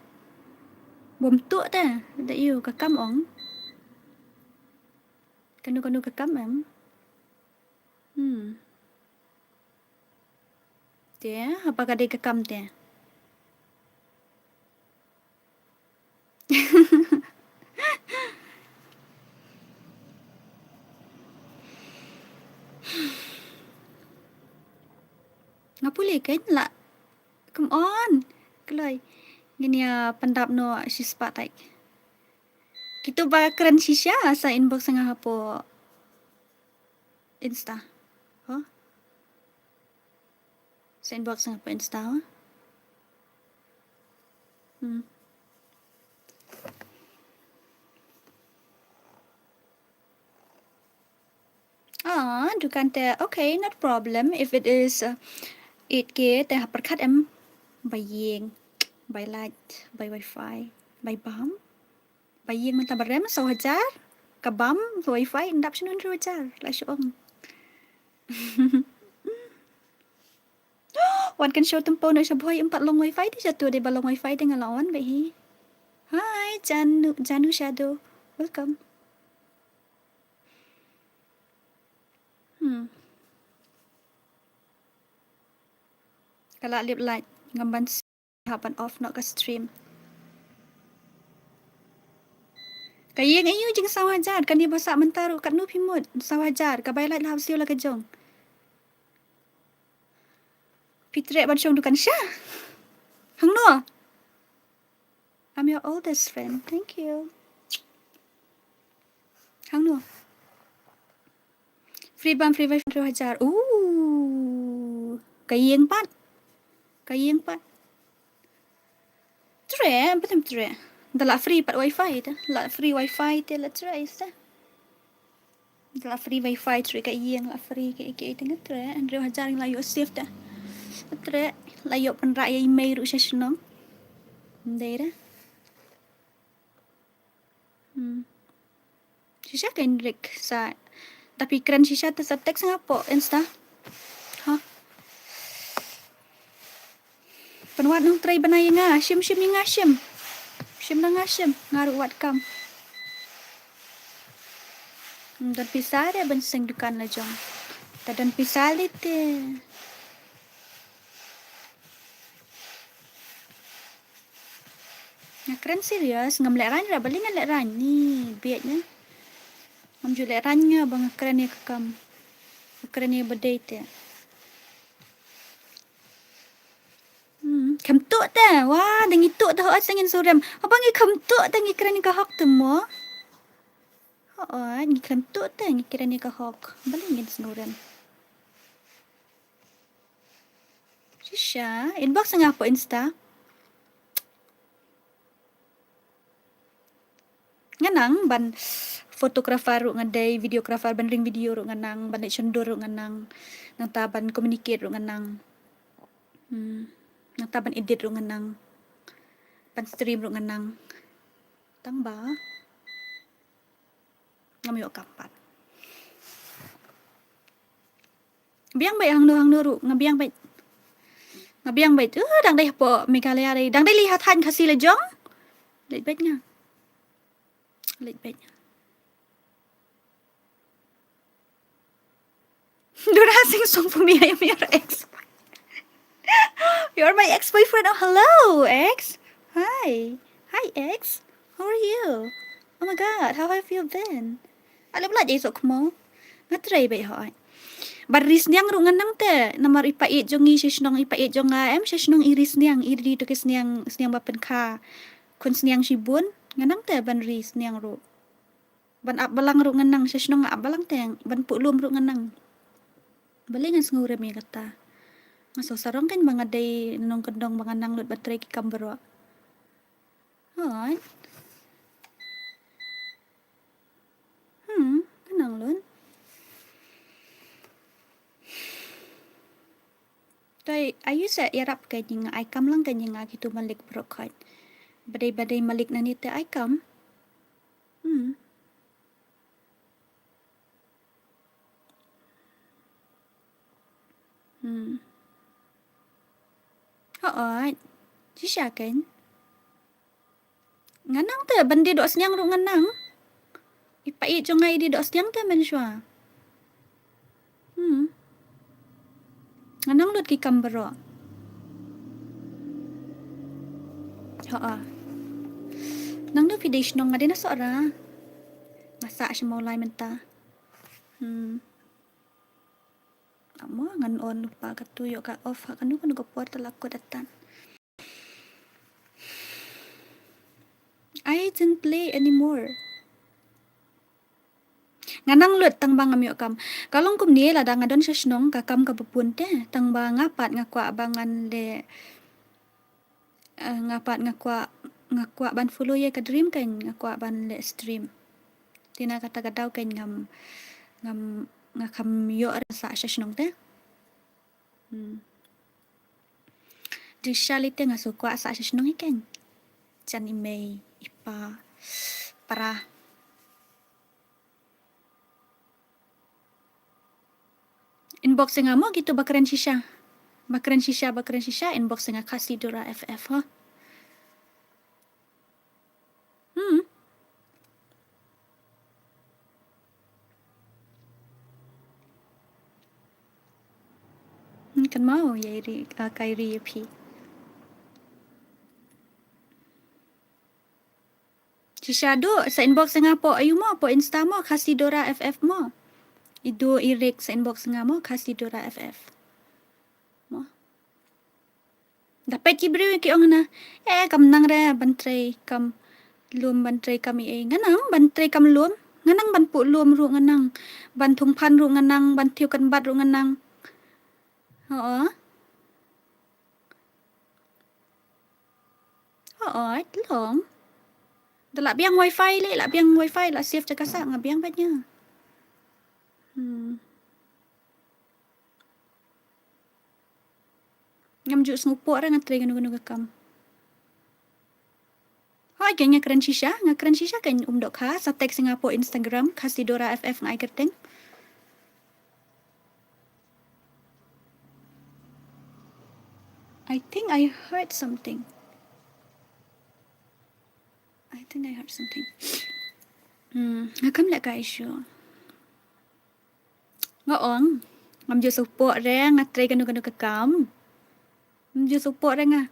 Bom tu da, da yu ka kam ong. Kanu kanu ka kam em. Hmm. Te, apa ka dei ka kam te? Nga pule kein la. Come on. Kloi. Ngin ïa pyndap noh shi spah taik. Kitu ba kren shisha sa inbox nga hapoh Insta. Ho? Sa inbox nga hapoh Insta, ho? Hmm. Ah, dukan te, okay, not problem. If it is, uh, eight K, te ha pyrkhat em, bai ïing, bai light, bai wifi, bai bam. Bai ïing mynta ba rem saw hajar, ka bam, ka wifi, ndap shano hynriew hajar, la shu ong. Wan kan show tympew noh sha Bhoi, em pat long wifi te sha tu, dei ba long wifi te nga la wan beit hi. Hi, Janu, Janu Shadow. Welcome. Hmm. Ka la lip light, ngam ban s-, hap ban off noh ka stream. Ka ïing aïu jingsaw hajar, kane ba sah mynta ruh katno phi mut, saw hajar, ka bai light la hap siew la ka jong. Phi treh ban shong dukan sha. Hangno? I'm your oldest friend. Thank you. Hangno? Free bam, free wifi, hynriew hajar. Ooh. Ka ïing pat. Ka ïing pat. Treh, em pat em treh. Da la free pat wifi te. La free wifi te la treh ïa te. La free wifi treh ka ïing, la free ka, ka, ka, ka treh, hynriew hajar la ïoh save te. Treh, la ïoh pynrah ïa i mei ruh sha shnong. Ym dei re. Hmm. Shisha ka Enric sa. Tapi kren shisha te sa text nga hapoh Insta. Ha. Pynwad nongtrei bnai ïa nga, shim shim ïa nga shim. Shim na nga shim, nga ruh wad kam. Hmm, don pisa de ban seng dukan la jong. Ta don pisa lei te. Nga kren serious, ngam lehraiñ re, balei ngan lehraiñ ni, bieit ne. Ngam ju lehraiñ nga ba nga kren ïa ka kam. Nga kren ïa ba dei te. Hmm, khlem tuh te. Wa, da ngi tuh te, hooid sa ngin surem. Haba ngi khlem tuh te ngi kren ïa ka hok te mo. Hooid, ngi khlem tuh te ngi kren ïa ka hok. Balei ngin surem. Shisha, inbox nga hapoh Insta. Nga nang ban photographer ruh nga dei, videographer ban ring video ruh nga nang, ban leit shon dur ruh nga nang, nangta ban communicate ruh nga nang. Hmm. Nangta ban edit ruh nga nang. Ban stream ruh nga nang. Tang ba ngam ïoh kam pat. Biang beit hangno hangno ruh, nga biang beit. Nga biang beit. Uh, dang dei hapoh Meghalaya dei. Dang dei lei ha thaiñ Khasi la jong. Leit beit nga. Leit beit nga. Dora sing song for me, I am your ex. You're my ex-boyfriend. Oh, hello, ex. Hi. Hi, ex. How are you? Oh my God, how have you been? Alip la jai sok mo. Nga trei beit hooid. Ban ri sniang ruh nga nang te. Namar i paieit jong ngi sha shnong, i paieit jong nga em sha shnong i ri sniang, i ri to ki sniang, sniang ba pynkha. Khun sniang shibun, nga nang te ban ri sniang ruh. Ban ap balang ruh nga nang, sha shnong nga ap balang te, ban puh lum ruh nga nang. Balei ngan sngewrem ïa kata. Nga sngewsarong kein ba nga dei nongkyndong ba nga nang lut ban trei ki kam baroh. Hooid. Hmm, nga nang lut. Te aïu sa ïarap kein ïa nga, ai kam lang kein ïa nga, kitu malik baroh khoit. Ba dei, ba dei malik na ni te ai kam. Hmm. Hmm. Hooid. Shisha kein. Nga nang te ban die dohsniang ruh nga nang. I pa i jong nga i die dohsniang te mynshuwa. Hmm. Nga nang lut ki kam baroh. Hooid. Nang du phi dei shnong nga dei na Sohra. Nga sah sha Mawlai mynta. Hmm. Amo ngan on lypa katu ïoh ka off ha kano kano ka por te la kut atan. I didn't play anymore. Nga nang lut tang ba ngam ïoh kam. Ka long kumne lada nga don sha shnong ka kam kaba bun te tang ba nga pat nga kwah ba ngan leh, eh, nga pat nga kwah, nga kwah ban follow ïa ka dream kein nga kwah ban leh stream. Te na kata ka daw kein ngam, ngam, nga kham ïoh re sah sha shnong te. Hmm. Jingshisha lei te nga shu kwah sah sha shnong hi kein. Jan i mei, i pa, para. Inbox ïa nga mo kito ba kren shisha. Ba kren shisha, ba kren shisha, inbox ïa nga Khasi Dora F F ho. Hmm. Hmm, kan mau ïa ri, ah, Kyrie ïa phi. Shisha du, sa inbox ïa nga hapoh aiu mo, hapoh Insta mo, Khasi Dora F F mo. I du i Rick sa inbox ïa nga mo, Khasi Dora F F. Mo. Da peit ki briew ki ong na, eh, kam nang re ban trei kam lum, ban trei kam ei ei. Nga nang ban trei kam lum, nga nang ban puh lum ruh nga nang, ban thung phan ruh nga nang, ban thiew kan bat ruh nga nang. Hooid. Hooid, long. Da lah biang wifi lei, lah biang wifi, lah safe jaka sah, nga biang bad nga. Hmm. Ngam ju sngewpoh re nga trei kano kano ka kam. Hooid, nga kren shisha, nga kren shisha kein um dohkha, sa text ïa nga hapoh Instagram, Khasi Dora F F nga ai kyrteng. I think I heard something. I think I heard something. Hmm, nga kham leh ka issue. Nga ong, ngam ju sngewpoh re nga trei kano kano ka kam. Ngam ju sngewpoh re nga.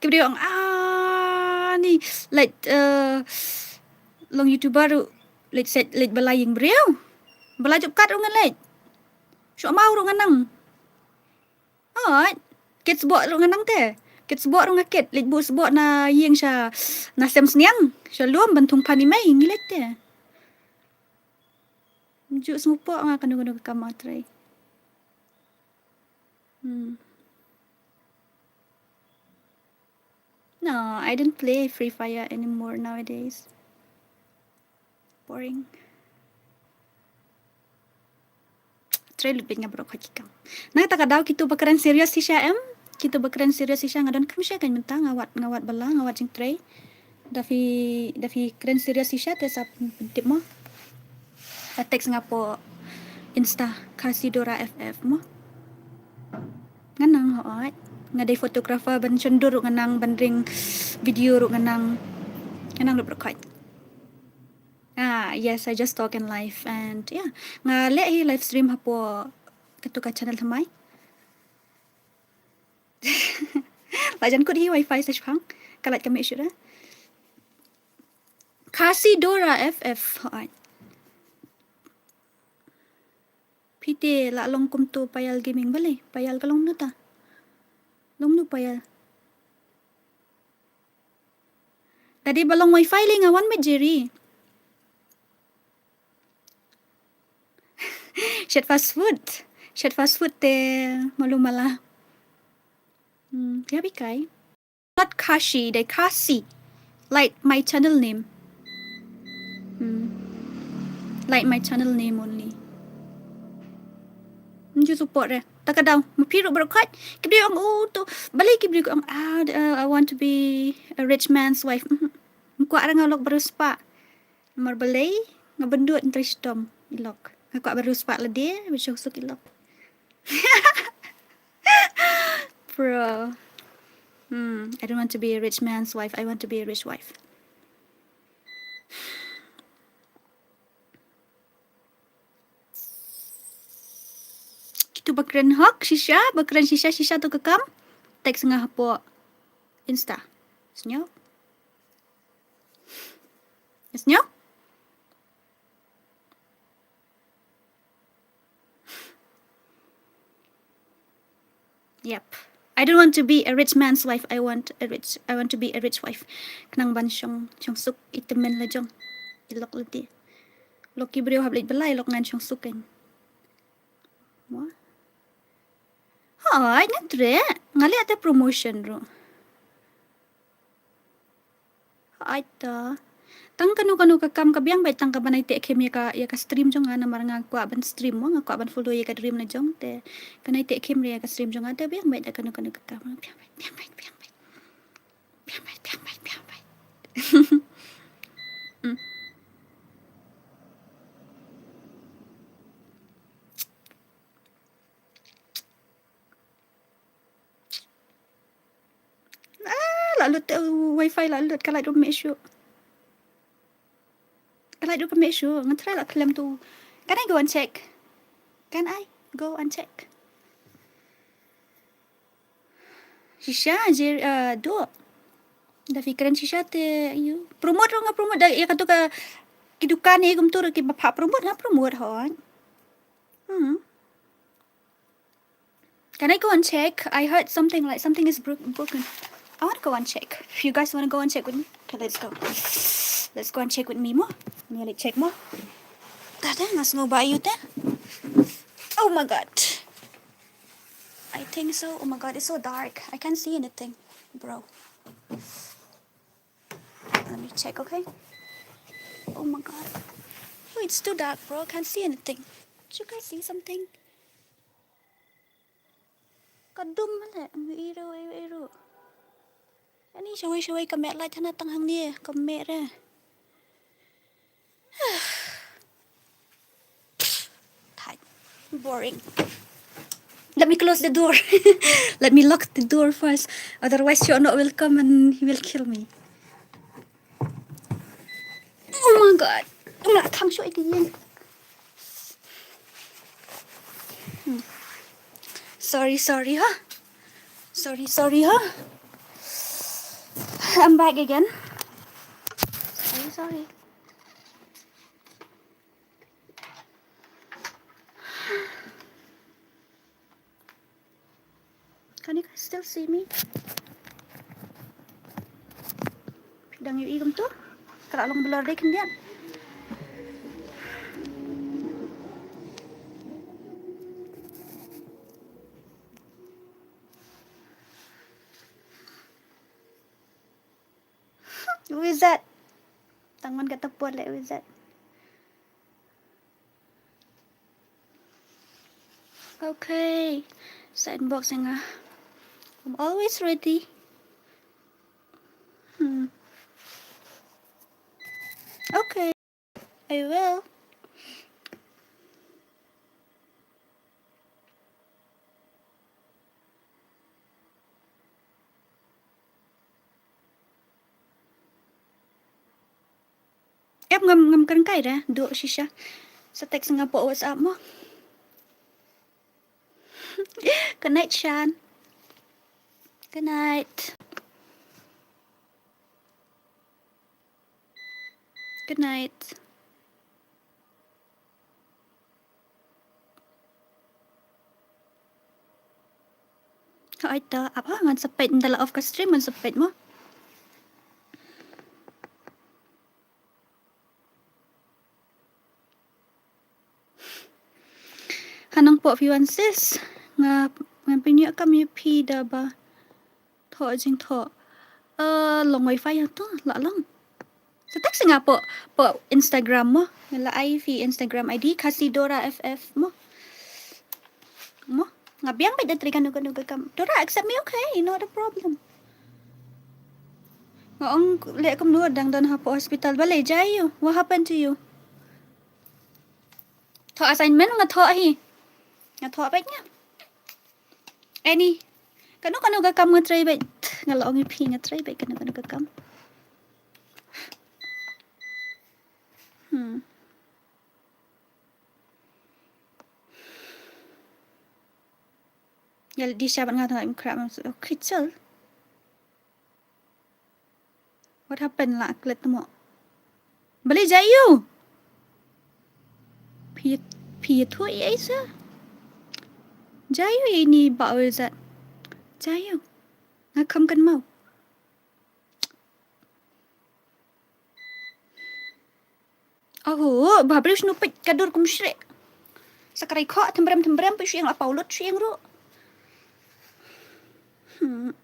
Ki briew ong, ah, ni, leit, eh, long YouTuber ruh, leit set, leit ba la ïing briew. Ba la jop kat ruh nga leit. Shuh maw ruh nga nang. Hooid. Kit sboh ruh nga nang te. Kit sboh ruh nga kit. Leit buh sboh na ïing sha, na sem sniang. Sha lum ban thung phan i mei ngi leit te. Ju sngewpoh nga kano kano ka kam nga trei. Hmm. No, I don't play Free Fire anymore nowadays. Boring. Trei lut beit nga baroh khoit ki kam. Na kata ka daw kito ba kren serious shisha em. Kito ba kren serious shisha nga don kam shisha kein mynta nga wad, nga wad bala, nga wad jingtrei. Da phi, da phi kren serious shisha te sa pyntip mo. Sa text nga hapoh Insta Khasi Dora F F mo. Nga nang hooid. Nga dei photographer ban shon dur ruh nga nang, ban ring video ruh nga nang. Nga nang lut baroh khoit. Ah, yes, I just talk in live and yeah. Nga leh hi live stream hapoh katu ka channel thymmai. La jan kut hi wifi sa shipang. Ka lait ka mih shuh re. Khasi Dora F F. Hooid. Phi te la long kumto Payal Gaming balei? Payal ka long mano ta? Long mano Payal? Tadi ba long wifi lei nga wan met Jerry. Shet fast food. Shet fast food te malu mala. Hmm, ya bikai. Not Kashi, dei Khasi. Like my channel name. Hmm. Like my channel name only. Nju support re. Ka dang, ma phi ruh baroh khoit. Ki briew ong, oh, to, balei ki briew ong, ah, uh, I want to be a rich man's wife. Mhm. Nga kwah ra nga lok ba riewspah. Namar balei, nga byndut, nga trei shitom i lok. Nga kwah ba riewspah lade, ba shong suk i lok. Bro. Hmm, I don't want to be a rich man's wife. I want to be a rich wife. Kitu ba kren hok, shisha, ba kren shisha, shisha to ka kam. Text nga hapoh Insta. Sngew? Sngew? Yep. I don't want to be a rich man's wife. I want a rich, I want to be a rich wife. Khnang ban shong, shong suk i tymmen la jong. I lok lade. Lok ki briew hap leit bylla, i lok ngan shong suk kan. Mo? Hooid, ngan treh. Nga leh ata promotion ruh. Hooid ta. Tang kano kano ka kam ka biang beit tang kaban ai teh khim ïa ka, ïa ka stream jong nga namar nga kwah ban stream mo, nga kwah ban follow ïa ka dream la jong te. Kan ai teh khim ïa ka stream jong nga te biang beit da kano kano ka kam. Biang beit, biang beit, biang beit. Biang beit, biang beit, biang beit. Mm. Ah, la lut, uh, wifi la lut, ka light um meh shuh. Ka light um meh shuh, nga try la khlem tu. Can I go and check? Can I go and check? Shisha, jer, uh, do. Da phi kren shisha te, you. Promote ruh nga promote, da, ïa katu ka, ki dukan ïa kumtu ruh kiba phah promote nga promote hooid. Hmm. Can I go and check? I heard something like something is bro-, broken. I want to go and check. If you guys want to go and check with me, okay, let's go. Let's go and check with me mo. Ni leit check mo. Tada, nga sngew ba ïoh te. Oh my God. I think so. Oh my God, it's so dark. I can't see anything, bro. Let me check, okay? Oh my God. Oh, it's too dark, bro. Can't see anything. Did you guys see something? Ka dum mane, am iru, iru, iru. Ani shawei, shawei ka meh light hana tang hangne, ka meh re. Boring. Let me close the door. Let me lock the door first. Otherwise, Shonok will come and he will kill me. Oh my God. Nga la khang shuh ïa ka ïing. Hmm. Sorry, sorry, huh? Sorry, sorry, huh? I'm back again. Sorry, sorry. Can you guys still see me? Phi dang ïohi kumto? Ka la long blur dei khyndiat. Wizard. Tang man kata pun leh wizard. Okay. Sa inbox nga. I'm always ready. Hmm. Okay. I will. Em, ngam, ngam kren kai re, duh shisha. Sa text nga hapoh WhatsApp mo. Good night, Shan. Good night. Good night. Hooid ta, ap ha, ngan sa peit, ynda la off ka stream ngan sa peit mo. Ha Nongpoh phi wan sis, nga, ngan pynïoh kam ïa phi da ba thoh jingthoh. Eh, long wifi ha to, la long. Sa text nga hapoh, hapoh Instagram mo. Nga la ai phi Instagram I D, Khasi Dora F F mo. Mo. Nga biang bad da trei kano kano ka kam. Dora, accept me, okay, not a problem. Nga ong leh kumno, dang don hapoh hospital. Balei, jia aiu? What happened to you? Thoh assignment nga thoh hi. Nga thoh bad nga. Ani, kano kano ka kam nga trei bad. Nga la ong ïa phi nga trei bad kano kano ka kam. Hmm. Ïa leh dih sha bad nga tang im khrap. Okay, chal. What happened la klet mo? Balei, jia aiu? Phi, phi ïathuh ïa i sa. Jia aiu ïa ini ba oi zat. Jia aiu. Nga kham kynmaw. Aho, ba briew snu peit ka dur kum shrek. Sa krai khoh thembrem thembrem peit shu ïeng la paw lut shu ïeng ruh. Hmm.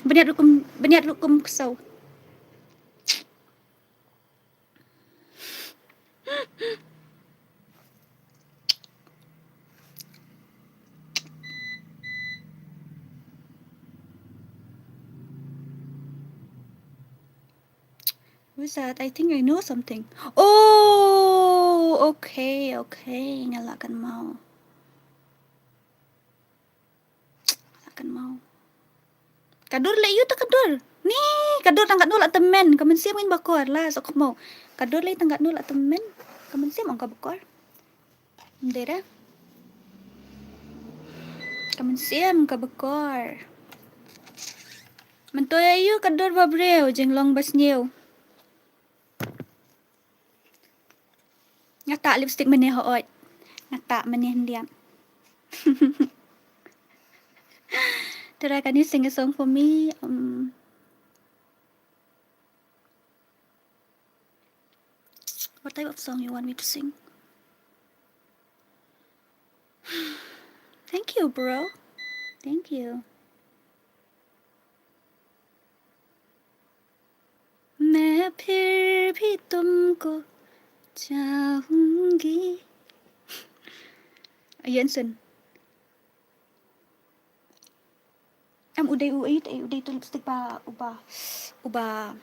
Bniat ruh kum, bniat ruh kum ksew. Who's that? I think I know something. Oh, okay, okay. Nga la kynmaw. Nga la kynmaw. Ka dur leh aiu ta ka dur. Ni, ka dur tang katno la tymmen. Ka mynsiem ngin bakor la sa khmaw. Ka dur leh tang katno la tymmen. Ka mynsiem ong ka bakor. Ym dei re. Ka mynsiem ka bakor. Myntoi aiu ka dur ba briew jinglong ba sniew. Nga tah lipstick mynne hooid. Nga tah mynne hyndiat. Dora, can you sing a song for me? Um, what type of song you want me to sing? Thank you, bro. Thank you. मैं फिर भी तुमको चाहूंगी. Ïa, yn sien. Em, u dei u, u dei, u dei utu lipstick ba, uba, uba,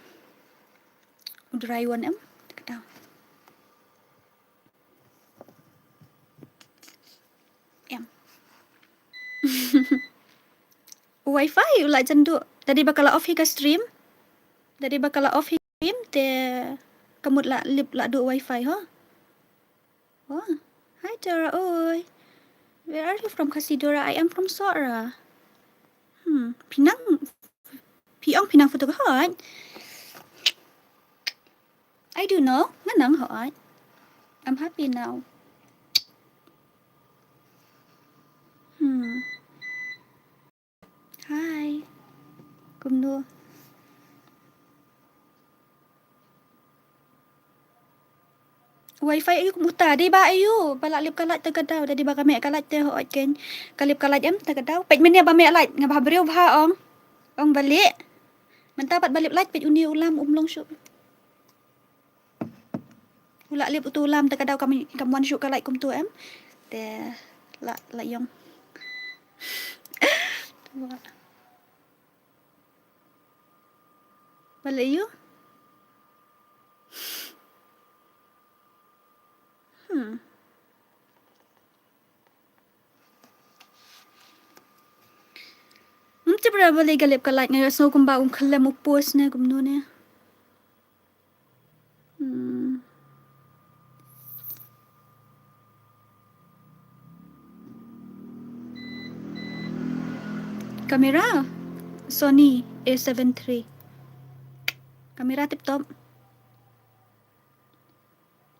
u dry one em. Kata. Em. U wifi u la jan duh. Da dei ba ka la off hi ka stream. Da dei ba ka la off hi ka stream te ka mut la lip la duh u wifi ho. Oh, hi Dora, oi. Where are you from, Khasi Dora? I am from Sohra. Hmm, phi nang, phi ong phi nang photo ka hooid? I do know, nga nang hooid. I'm happy now. Hmm. Hi. Kumno? Wifi aiu kum uta, dei ba aiu, ba la lip ka light ta ka daw, dei ba ka meh ka light te hooid kein. Ka lip ka light em ta ka daw. Peit mynne ba meh light, nga ba briew bha ong. Ong balei. Mynta pat ba lip light peit une u lam um long shuh. U la lip utu u lam ta ka daw kam, kam wan shuh ka light kumtu em. Te la, la ïong. Balei aiu? Hmm. Ngam tip re balei ka lip ka light, nga ïohsngew kumba um khyllem u post ne kumno ne. Hmm. Camera Sony A seven three. Camera tip top.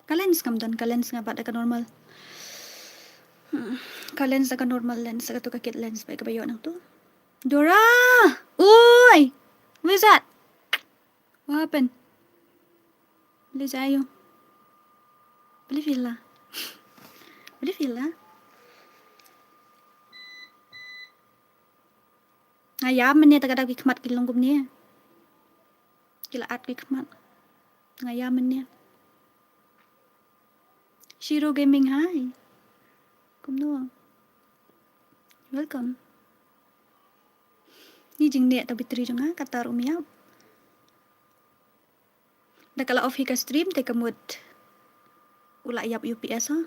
Ka lens ngam don, ka lens nga bat da ka normal. Hmm. Ka lens da ka normal lens, da katu ka kit lens ba ka ba ïoh nangtu. Dora! Oi! What is that? What happened? Balei jia aiu? Balei phi la? Balei phi la? Nga ïam mynne ta ka daw ki khmat ki long kumne. Ki la at ki khmat. Nga ïa mynne. Shiro Gaming, hi. Kumno? Welcome. Ni jingneh ta battery jong nga, kata ruh um ïap. Da ka la off hi ka stream te ka mut u la ïap U P S ha.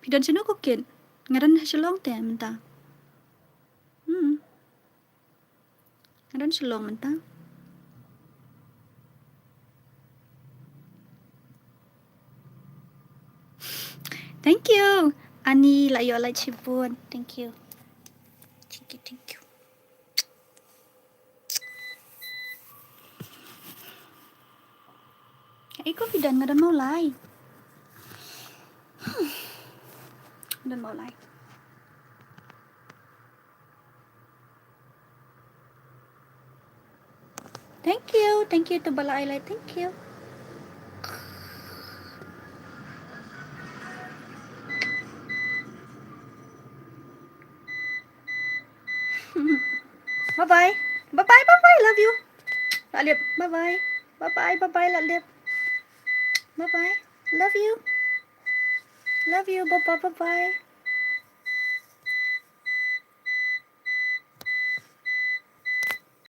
Phi don shano ko kit? Nga don ha Shillong te mynta. Hmm. Nga don Shillong mynta. Thank you. Ani la ïoh light shibun. Thank you. Thank you, thank you. Ai ko phi don, nga don Mawlai. Nga don Mawlai. Thank you, thank you to ba la ai light, thank you. Bye bye. Bye bye, bye bye. Love you. Lalip. Bye bye. Bye bye, bye bye, Lalip. Bye bye. Love you. Love you. Bye bye, bye bye.